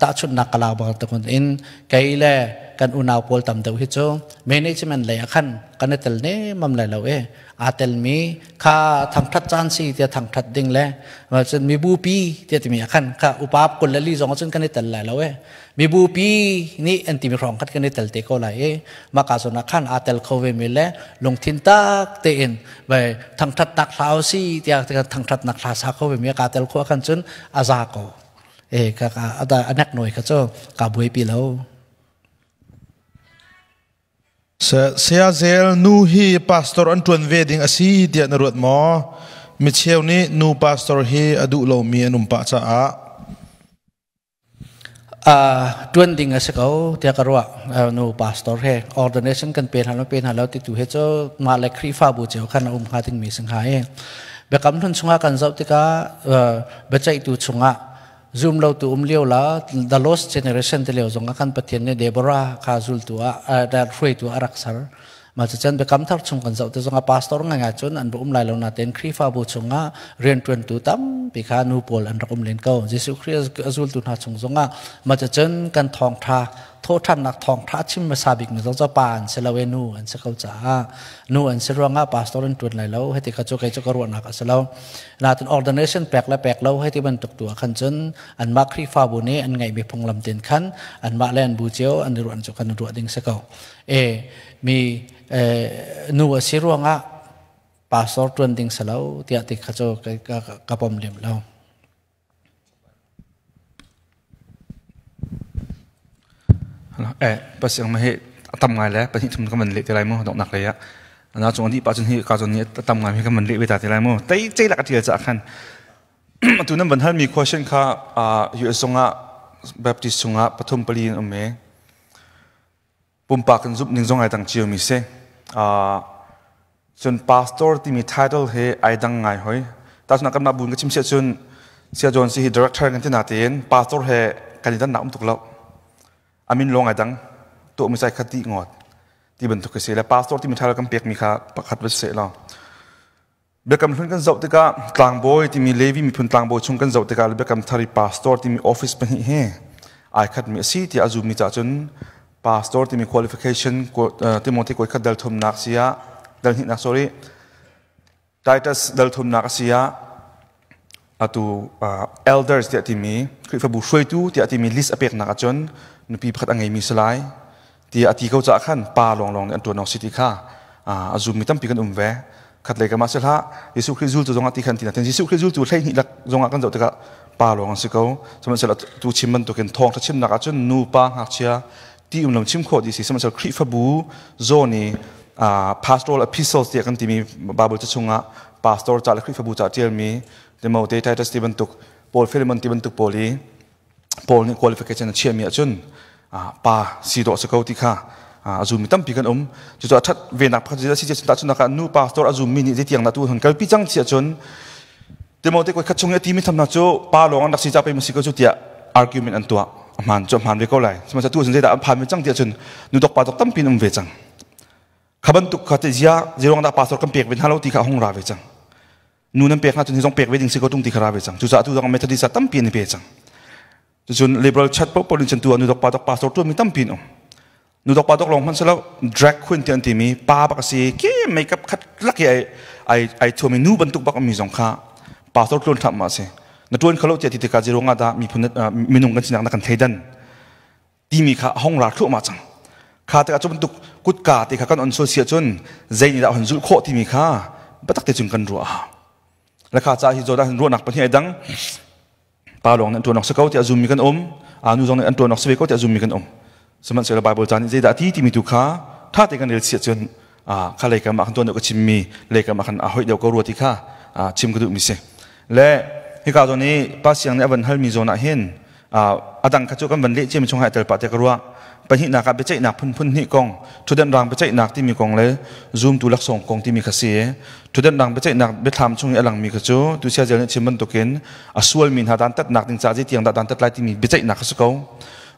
tahchunhnak ka lak bang tukun in kei le kan unau pawl tam deuh hi cu management lei ah khan kan i tel ne mam lai lo e aa telmi kha thangthat caan si tiah thangthat ding le cun mibupi tiah timi ah khan kha upa 24 zong cun kan i tel lai lo e mibupi nih an timi hrawng khat kan i tel te ko lai i maka zawn ah khan aa tel kho ve mi le lungthin tak tein vai thangthat nak hla si tiah thangthat nak hla sa kho ve mi ka tel kho khan cun a za ko e ka ka anek noi kha cu ka buaipi lo. Saya Zel, nu hi pastor an ṭuan ve ding a si tiah na ruat maw? Micheu nih nu pastor hi a duh lomi an um pah caah. Ṭuan ding a si ko tiah ka ruah. Nu pastor he ordination kan pe hna lo pe hna lo ti tu he cu mah le Khrihfabu cio khan a um hnga dingmi si hnga i biakam hlun chungah kan zoh tikah biaceihtu chungah zum lo tu um lio la the lost generation te lio zong ah khan Pathian nih Deborah kha zultu ah hruaitu a rak ser. Ma cu cun biakam thar chung kan zoh te zongah pastor ngai cun an um lai lo natein Khrihfabu chungah rianṭuantu tampi kha nu pawl an rak um len ko. Jesuh Khrih a zultu hna chung zongah ma cu cun kan thawngṭha thawhṭhannak thawngṭha chim hmasa bik mi zong cu pa an si lo i nu an si ko caah nu an si ruangah pastor an ṭuan lai lo heti kha cu kei cu ka ruahnak a si lo. Natin ordination pek le pek lo heti bantuk tu ah khan cun anmah Khrihfabu nih an ngeihmi phunglam tin khan anmah le an bu cio an i ruah cu kan ruah ding si ko. E mi nu a si ruangah pastor ṭuan ding si lo tiah ti kha cu ka pom lem lo. Eh, pasing ma hi tam ngai le pahnih thum ka man le te lai mu donghnak lei ah na chung di pa chun hi ka chun ni tam ngai mi ka man le ve ta te lai mu tei chei lak tial cha khan atu nan van hal mi question kha US zongah Baptist chungah pathum pali in um e pumpak kan zumh ning zong ai dang cio mi si. Cun pastor timi title he ai dang ngai hoi. Tahchunhnak kanmah buin ka chim siah cun Sia John si hi director kan ti natein pastor he kan i dannak um tuk lo. Amin lawng ai dang. Tuah mi sai khat ti ngawt. Ti bantuk ka si le pastor timi title kan pek mi kha pakhat va si lo. Biakam hlun kan zoh tikah tlangbawi timi Levi miphun tlangbawi chung kan zoh tikah le Biakam thar i pastor timi office pahnih hi ai khatmi a si tiah a zummi caah cun pastor timi qualification Timothy koi khat dal thumnak si ah dal hnihnak sorry Titus dal thumnak a si ah atu elders tiah timi Khrihfabu hruaitu tiah timi list a peknak ahcun nupi pakhat a ngeimi si lai ti a ti ko caah khan pa lawnglawng nih an ṭuan awk si ti kha a zummi tampi kan um ve. Khat lei kam ah si hlah, Jesuh Khrih zultu zongah ti khan ti natin Jesuh Khrih zultu 12 lak zongah kan zoh tikah pa lawng an si ko. Sihmanhsehlaw tu chim bantukin thawngṭha chimnak ahcun nu pa ngakchia ti um lo chim khawh dih si. Sihmanhsehlaw Khrihfabu zawn i pastoral epistles tiah kan timi Bible ca chungah pastor ca le Khrihfabu ca ṭialmi Timote, Titus ti bantuk Paul Philemon ti bantuk pawl i Paul nih qualification a chiahmi ahcun pa si dawh si ko ti kha a zummi tampi kan um. Cucu a ṭhat venak pakhat si si tahchunhnak ah nu pastor a zummi nih zeitiang dah tu hun kalpi cang si ahcun Timote koi khat chung i a timi thamnak cu pa lawng an rak si ca pei ma si ko cu tiah argument an tuah. A hmaan cu a hmaan ve ko lai. Sihmanhsehlaw tu ahcun zeidah an phan ve cang ti ahcun nu dok pa dok tampi an um ve cang. Kha bantuk kha te zia zeiruang dah pastor kan pek ve hna lo ti kha a hung ra ve cang. Nu nan pek hna cun hi zong pek ve ding si ko tung ti kha ra ve cang. Cucaah tu zong Methodist ah tampi an i pe cang. Cucun liberal church paohpaoh in cun tu ah nu dok pa dok pastor tuanmi tampi an um. Nu dok pa dok lawng hmanh si lo drag queen ti an timi pa bak a si ke makeup khat lak i ai ai ai thuami nu bantuk bak mi zong kha pastor tluan thlam ma si. Na tuan khalo tiah ti tikah zeiruang ah dah miphun minung kan sinak na kan thleidan timi kha a hong ra thluahmah cang. Kha tikah cu bantuk kutka te kha kan on sual si ahcun zei nih dah hon zulh khawh timi kha biatak te cun kan ruah a hau. Le kha ca hi zawn ah ruahnak pahnih ai dang. Pa lawng nih an ṭuan awk si ko tiah zummi kan um. Aa nu zong nih an ṭuan awk si ve ko tiah zummi kan um. Sihmanhsehlaw Bible ca nih zeidah a ti timi tu kha ṭha te kan rel si ahcun kha lei kam ah khan tuan deuh ka chimmi lei kam ah khan a hoih deuh ko rua ti kha chim ka duhmi si. Le hika zawn i pa siang nih a van halmi zawn ah hin a dang kha cu kan van leh ciami chung hai tel pah te ka ruah. Pahnihnak ah biaceihnak phunphun hnih kong, ṭhutdenh rang biaceihnak timi kong le zumtu laksawng kong timi kha si. Ṭhutdenh rang biaceihnak biathlam chung i a langmi kha cu tusia zel nih chim bantukin a sualmi hna dantatnak ding caah zeitiang dah dantat lai timi biaceihnak kha si ko.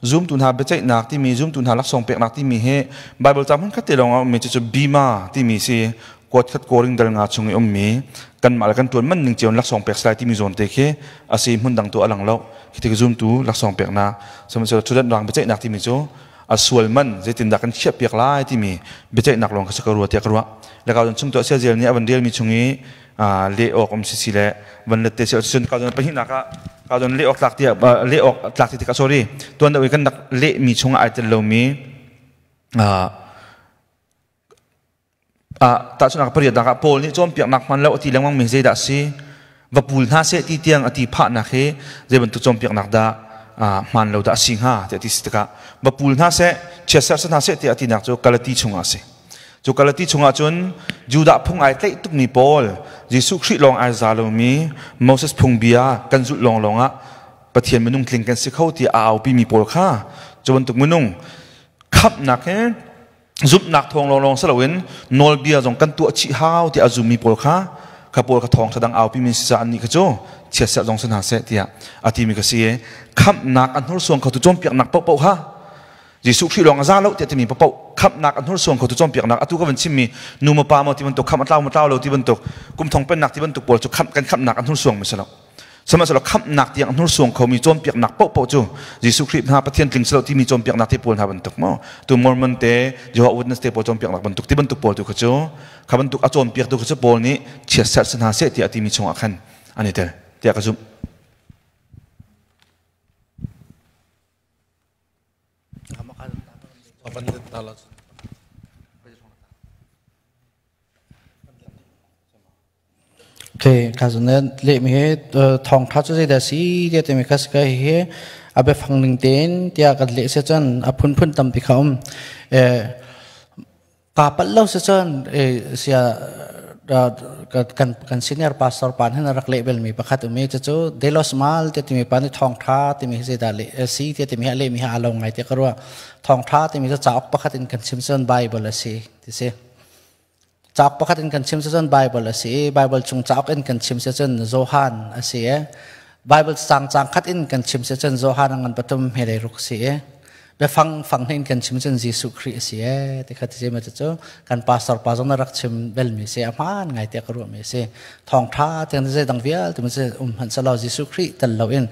Zumtu hna biaceihnak timi, zumtu hna laksawng peknak timi hi Bible ca hmun khat te lawng ah ummi cucu bima timi si. Kuat khat koring dal nga chung i ummi kanmah le kan ṭuan man ning cio in laksawng pek sai timi zawn te khi a si hmun dang tu a lang lo. Khi tik zumtu laksawng peknak sihmanhsehlaw ṭhutdenh rang biaceihnak timi cu a sual man zeitindah kan chiah piak lai timi biaceihnak lawng kha si ka rua tiah ka ruah. Le ka chung tu a siazial nih a van relmi chung i leh awk um si si le van let te si cun ka zon pahnihnak ah ka zon leh awk tlak tiah leh awk tlak ti tikah sorry tuan deuh i kan rak lehmi chung ah ai tel lomi Tahchunhnak pariatnak ah Paul nih cawnpiaknak hman lo a ti lengmang mi zeidah a si? Va pul hna seh ti tiang a ti phahnak hi zei bantuk cawnpiaknak dah hmaan lo dah a si hnga tiah ti si tikah va pul hna seh, chiatserh hna seh tiah a tinak cu Galati chungah a si. Cu Galati chungah cun Judah phung ai tlaih tukmi pawl, Jesuh Khrih lawng ai za lomi, Moses phungbia kan zulh lawnglawng ah Pathian minung tling kan si kho tiah a aupimi pawl kha cu bantuk minung khamhnak he zumhnak thawng lawnglawng si loin nawlbia zong kan tuah chih hau tiah a zummi pawl kha kha pawl kha thawng dang aupi mi si caah annih kha cu chiatserh zong si hna seh tiah a timi ka si i khamhnak a hnursuang khotu cawnpiaknak paohpaoh kha. Jesuh Khrih lawng a za lo tiah timi paoh khamhnak a hnursuang khotu cawnpiaknak atu ka van chimmi nu maw pa maw ti bantuk khamh a tlau maw tlau lo ti bantuk kum thong pennak ti bantuk pawl cu khamh kan khamhnak a hnursuang mi si lo. Sihmanhsehlaw khamhnak tiang a hnursuang khomi cawnpiaknak paohpaoh cu Jesuh Khrih hna Pathian tling si lo timi cawnpiaknak te pawl hna bantuk maw tu Mormon te Jehovah Witness te pawl cawnpiaknak bantuk ti bantuk pawl tu kha cu kha bantuk a cawnpiaktu kha cu Paul nih chiatserh si hna seh tiah a timi chungah khan an i tel tiah ka zumh. Okay, ka zun le mi he thong tha chu zei da si ti te mi kha ka hi a be fang ning ten tia kan le se chan a phun phun tampi kha um Ka palh lo si cun sia kan kan senior pastor pa hin rak leh belmi pakhat umi cucu Delos Mal te timi pa nih thawngtha timi hi zeidah leh si te timi hi a lehmi hi aa lo ngai te ka ruah. Thawngtha timi cu cauk pakhat in kan chim cun Bible a si ti si. Cauk pakhat in kan chim cun Bible a si i Bible chung cauk in kan chim si cun Johan a si i Bible cang cang khat in kan chim si cun Johan a ngan pathum hmelei ruk si i biafang fang in kan chim cun Jesuh Khrih a si ee ti kha ti ma cu kan pastor pa zong na rak chim belmi si a hmaan ngai te ka ruahmi si thawngtha te zei dang vialte ma um hmanh selaw Jesuh Khrih tel lo in.